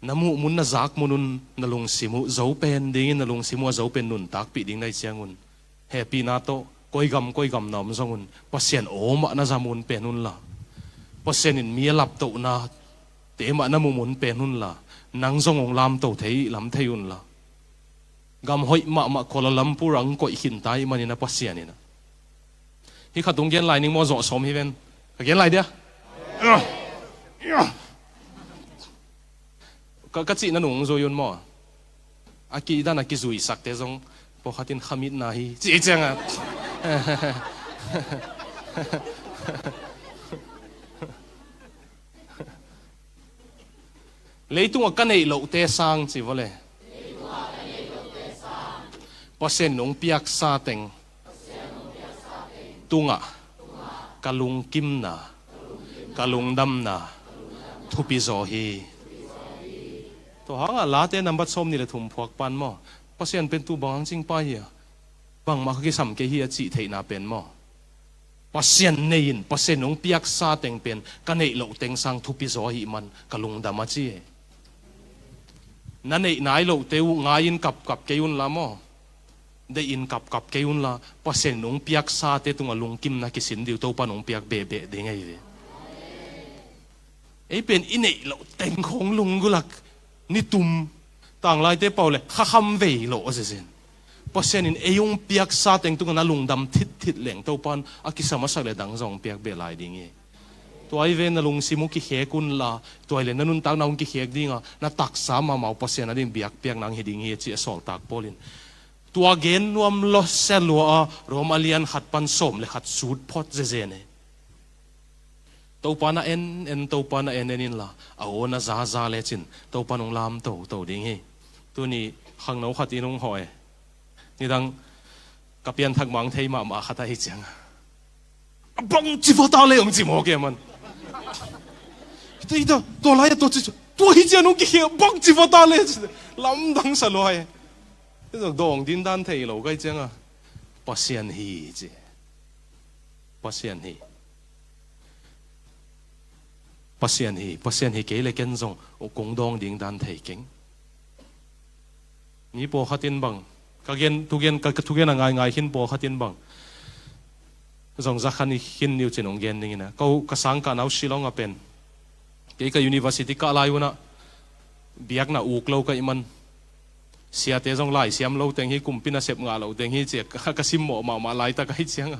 Na muh mun na zak mun un na lungsim uh zo pen dingin, na lungsim uh a zo pen nuntakpih ding na hi ciangun, hehpihna tawh koi gam koi gam na om zongun Pasian aw mah na za mun pen unla, Pasian in mi a laptohna te mah na mu mun pen unla, nang zong hong lamto thei lam thei unla. Gam hoih mahmah Kuala Lumpur ah hong koih khinta ahih manin a Pasian in a. Hih khat hong gen lai ning maw, zawh sawm hi ven. Ka gen lai dia. Ka, ka cihna nung zui un maw. A kidan a kizuisakte zong pawlkhat in khamitna hi cih ciangah. Leitungah ka neih lohte sang ci vawle. Pasian in hong piaksa teng tungah ka lungkimna, ka lungdamna thupi zaw hi. Tua hangah Late nambat sawm nih le thum phuak pan maw, Pasian pen tu bang hang cingpa hi a, bangmah ka kisam kei hi a cih theihna pen maw, Pasian nei in, Pasian hong piaksa teng pen ka neih loh teng sang thupi zaw ahih man ka lungdam a ci hi. Na neih nai lohte uh ngai-in kapkap kei unla maw, deih-in kapkap kei unla, Pasian in hong piaksate tungah lungkimna kisin dih uh, Topa in hong piak behbeh ding ahi ve. Ei pen i neih loh teng khong lunggulh a ni tum, tanglaite pau le khakham vei lo a zezin. Pasian in ei hong piaksa teng tungah na lungdam thitthit leng Topa in a kisam a sak le dang zong hong piak beh lai ding hi. Tua hi ve, na lungsim uh kikhek unla, tua hi le na nuntakna hong kikhek ding a, na taksa mahmah uh Pasian a ding biakpiakna hong hi ding hi a ci a sawltak Paul in. Tua gen nuam lua sia lua a, Rom a lian khat pan sawm le khat sut phot zezen e. Topa na en en, Topa na en en inla, a aw na zaza lecin Topa in hong lamto to ding hi. Tuni khangno khat in hong hawh e. Nidang ka pianthak mah hong thei mahmah khat ahi cianga, a bangci vata le hong ci mawk e man. Hita hita, tua lai-a tua ci, tua hi cian hong kikhia, bangci vata le ci. Lamdang sa lua e. Hita dawng din dan thei lo ka hi cianga, Pasian hi ci. Pasian hi. Pasian hi, Pasian hi kei le ken zong kong dawng ding dan thei keng. Mi pawlkhat in bang, ka gen, thugen, ka, ka thugen a ngaingai khin pawlkhat in bang zong za khan i khin ni uh cin hong gen ding in a. Ka, ka sangkahna uh Shillong a pen, kei ka university kah lai un a biakna uk lo ka hih man. Siate zong laisiam lo teng hi, kumpi nasep ngah lo teng hi ci a ka, ka simmawh mahmah laitak ahi cianga,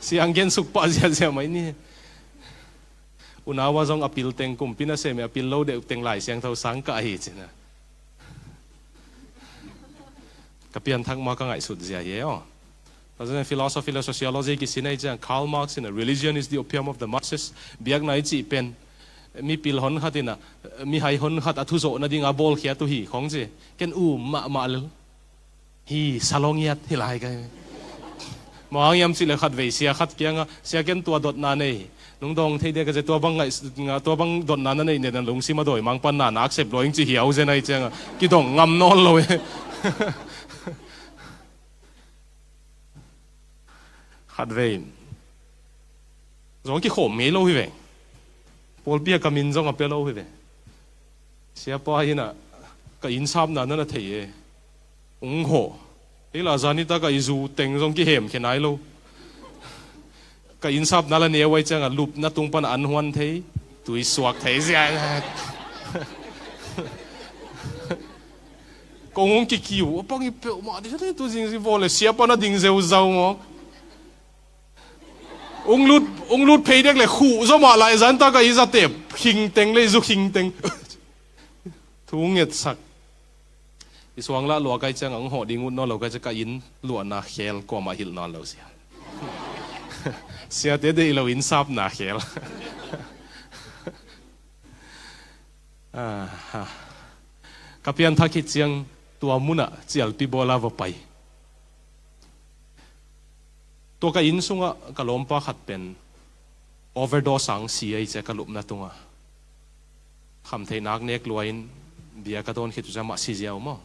siang gen suk pah ziahziah mai ni. Unau a zong a pil teng kumpi nasem e, a pil lo deuh teng Lai Siangtho sang kah hi cina. Ka pianthak ma ka ngaihsut zia hi e aw. Tua zong philosophy le sociology kisin ahi ciang, Karl Marx in a, "Religion is the opium of the masses." Biakna i cih pen mipil honkhat in a, mihai honkhat a thuzawh nading a bawlkhiat uh hi khong ci. Ken um mahmah lel hi, salongiat hi lai ka hi. Mawng hiam cih le khatvei sia khat kiangah, "Sia, ken tua dotna nei, nong dawng thei dia ka ci, tua bang ngaih, tua bang dotna na neih nena lungsim a dawimang pan na nak sep lua ing," ci hiau zen ahi ciangah kidong ngam nawn lo e. Khatvei zong kikhawm ngei lo hi ve. Pawlpi a ka min zong a pia lo hi ve. Siapa hi na, ka innsapna na na thei e. Ung haw. Ei la zani ta ka i zu teng zong kihemkhia nai lo. Ka innsapna la neu ahi ciangah lupna tung pan an huan thei, tui suak thei zia. Kong hong kikiu a pang i peuhmah ding tu zing zing vaw le siapa na ding zeuzau maw. Ung lut, ung lut phei dek le khuh zaw mah lai zan ta ka i zatep khingteng le i zu khingteng. Thu ngetsak. I suang lah lua kai ciang ang hawh ding ut nawn lo kai ciang ka inn luahna khel kuamah hilh nawn lo sia. Siate deih lo innsapna khel. Aha. Ka pianthak khit ciang tua munah cialpi bawla va pai. Tua ka inn sungah ka lawmpa khat pen overdose ang si ahi cia ka lupna tungah. Khamtheih nak nek lua in bia ka dawn khit uh cia mah si ziau maw.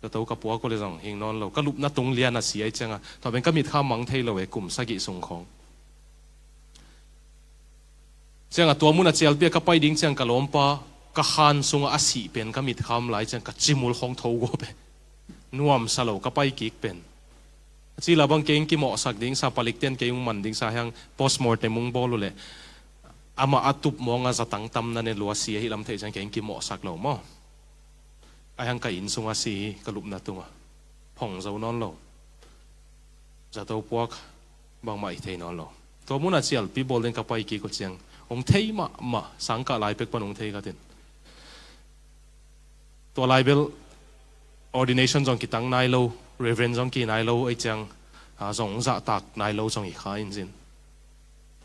Ka to ka puak uh le zong hing nawn lo. Ka lupna tung lian a si ahi ciangah tua pen ka mitkham mang thei lo e, kum sagih sung khawng. Ciangah tua munah cialpi a ka pai ding ciang ka lawmpa ka khan sungah a sih pen ka mitkham lai ciang ka cimul khawng tho gua pen nuamsa lo ka pai kik pen. A ci la bang keng kimawhsak ding sa, palik ten keng man ding sa hiang postmortem ung bawl uh leh amah a tup mawngah zatang tam na ne lua si ahi lam theih ciang keng kimawhsak lo maw. Ahi hang ka inn sungah si hi, ka lupna tungah. Phong zo nawn lo. Zato puak bangmah i thei nawn lo. Tua munah cialpi bawl ding ka pai kik uh ciang, hong thei mahmah, sangkah lai pek pan hong thei khatin. Tua lai bel ordination zong kitang nai lo, reverend zong ki nai lo, ei ciang, a, zong zahtak nai lo zong hi kha in cin.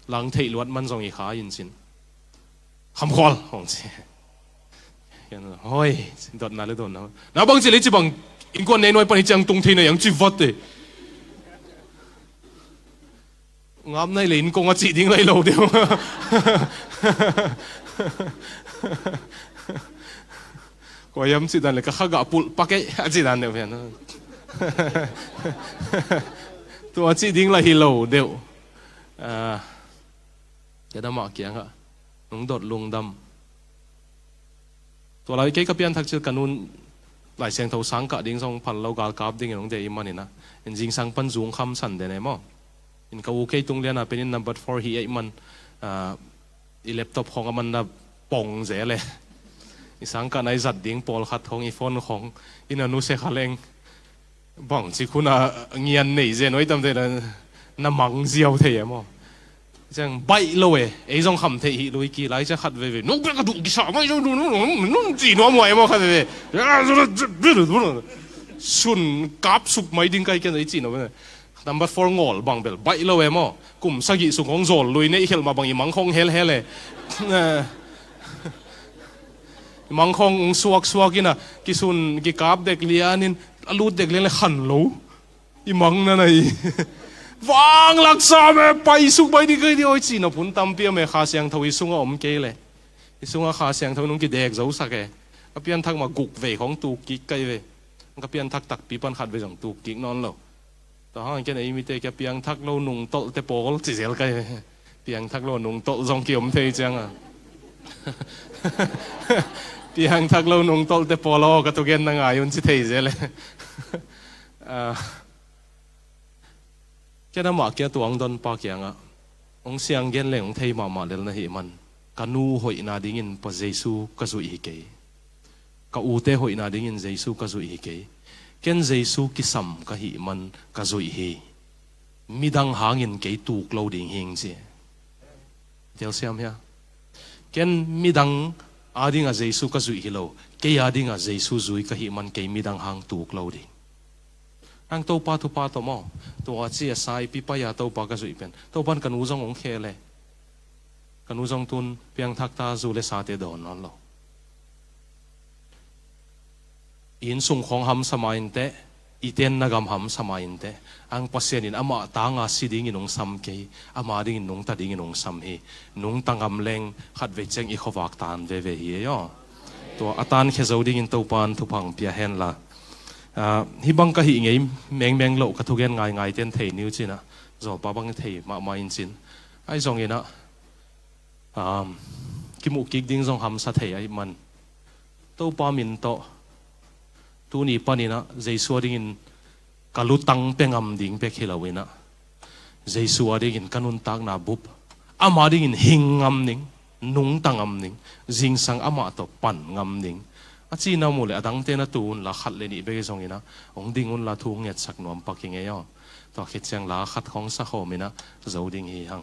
Lang theih luat man zong hi kha in cin. Khamkhual, hong ci. Hoi, dotna le dotna. Na bang ci le ci bang, innkuan nei nuai pan hi ciang tung thei na yang ci vat e. Ngap nai le inn kong a cih ding lai lo deuh. Kua hiam cih dan le ka kha gah pulh pak e a cih dan deuh pian. Tua cih ding lai hi lo deuh. Ah, ken amah kiangah nong dot lungdam. Tua lai kei ka pianthak cil ka nun Lai Siangtho sangkah ding zong phal lo, galkap dingin hong deih i maninah, in zingsang pan zungkham san den e maw. In ka u kei tung liana penin number four hi ei man, ah, i laptop khong a man na pong zel e. I sangkah na i zat ding pawlkhat khong, i phone khong, i na nusia kha leng. Bangci khuna ngian nei zen oi tamte la na mang ziau thei e maw. Ciang baih lo e, ei zong kham theih hi lui ki lai ciang khat veve. Nong pek ka duh kisa mai zong nun ci nuam huai e maw khat veve. Sun kap suk mai ding kai ken ei ci nuam e. Number four ngawl bang bel baih lo e maw. Kum sagih sung hong zawl lui ne i khelh mah bang i mang khong helhel e. I mang khong hong suaksuak ina kisun kikap dek lianin a lut dek lian le khan lo. I mang na nai. Vang laksa me paisuk bai di kai di oi ci na pun tampi a me Kha Siangtho i sunga om kei le. I sunga Kha Siangtho nung kidek zosak e. A pianthak ma guk vei khong tuk kik kai ve. Ka pianthak takpi pan khat vei zong tuk kik nawn lo. Tua hang ken ei mite kia piangthak lo nungtolhte pawl ci zel kai ve. Piangthak lo nungtolh zong kiom thei cianga. Piangthak lo nungtolhte pawl aw ka tugen na ngai un ci thei zel e. Ah, ken amah kia tuang donpa kiangah hong siang gen leng hong thei mahmah lel na hih man, ka nu hoihna dingin pa Jesu ka zuih hi kei. Ka ute hoihna dingin Jesu ka zuih hi kei. Ken Jesu kisam ka hih man ka zuih hi. Midang hangin kei tuk lo ding hing ci. Telsiam hia? Ken midang adinga Jesu ka zuih hi lo. Kei adinga Jesu zui ka hih man kei midang hang tuk lo ding. Ang Topa thupha tawh maw? Tua ci a saipi pai a Topa ka zuih pen. Topan ka nu zong hong khel e. Ka nu zong tun piangthak ta zu le sate dawn nawn lo. Inn sung khong hamsa ma inteh, i tenna gam hamsa ma inteh. Ang Pasian in amah tanga si dingin hong sam kei, ama dingin nungta dingin hong sam hi. Nungta ngam leng khat vei ciang i khuavak tan veve hi ei aw. Tua a tankhia zo dingin Topan thupha hong pia henla. Ah, hih bang ka hih ngei mengmeng loh ka thugen ngaingai ten thei niu cinah. Zawpa bang thei mahmah in cin. Ahi zonginah, um, kimuh kik ding zong hamsa thei ahih man. Topa min tawh tuni paninah Jesu a dingin ka lutang pia ngam ding bek hi loinah Jesu a dingin ka nuntakna bup, ama dingin hing ngam ning, nungta ngam ning, zingsang amah tawh pan ngam ning. A cina mu le a dangte na tu unla khat le nih bek hi zonginah hong ding unla thu hong ngetsak nuam pak hi ngei aw. Tua khit ciang la khat khong sa khawminah zo ding hi hang.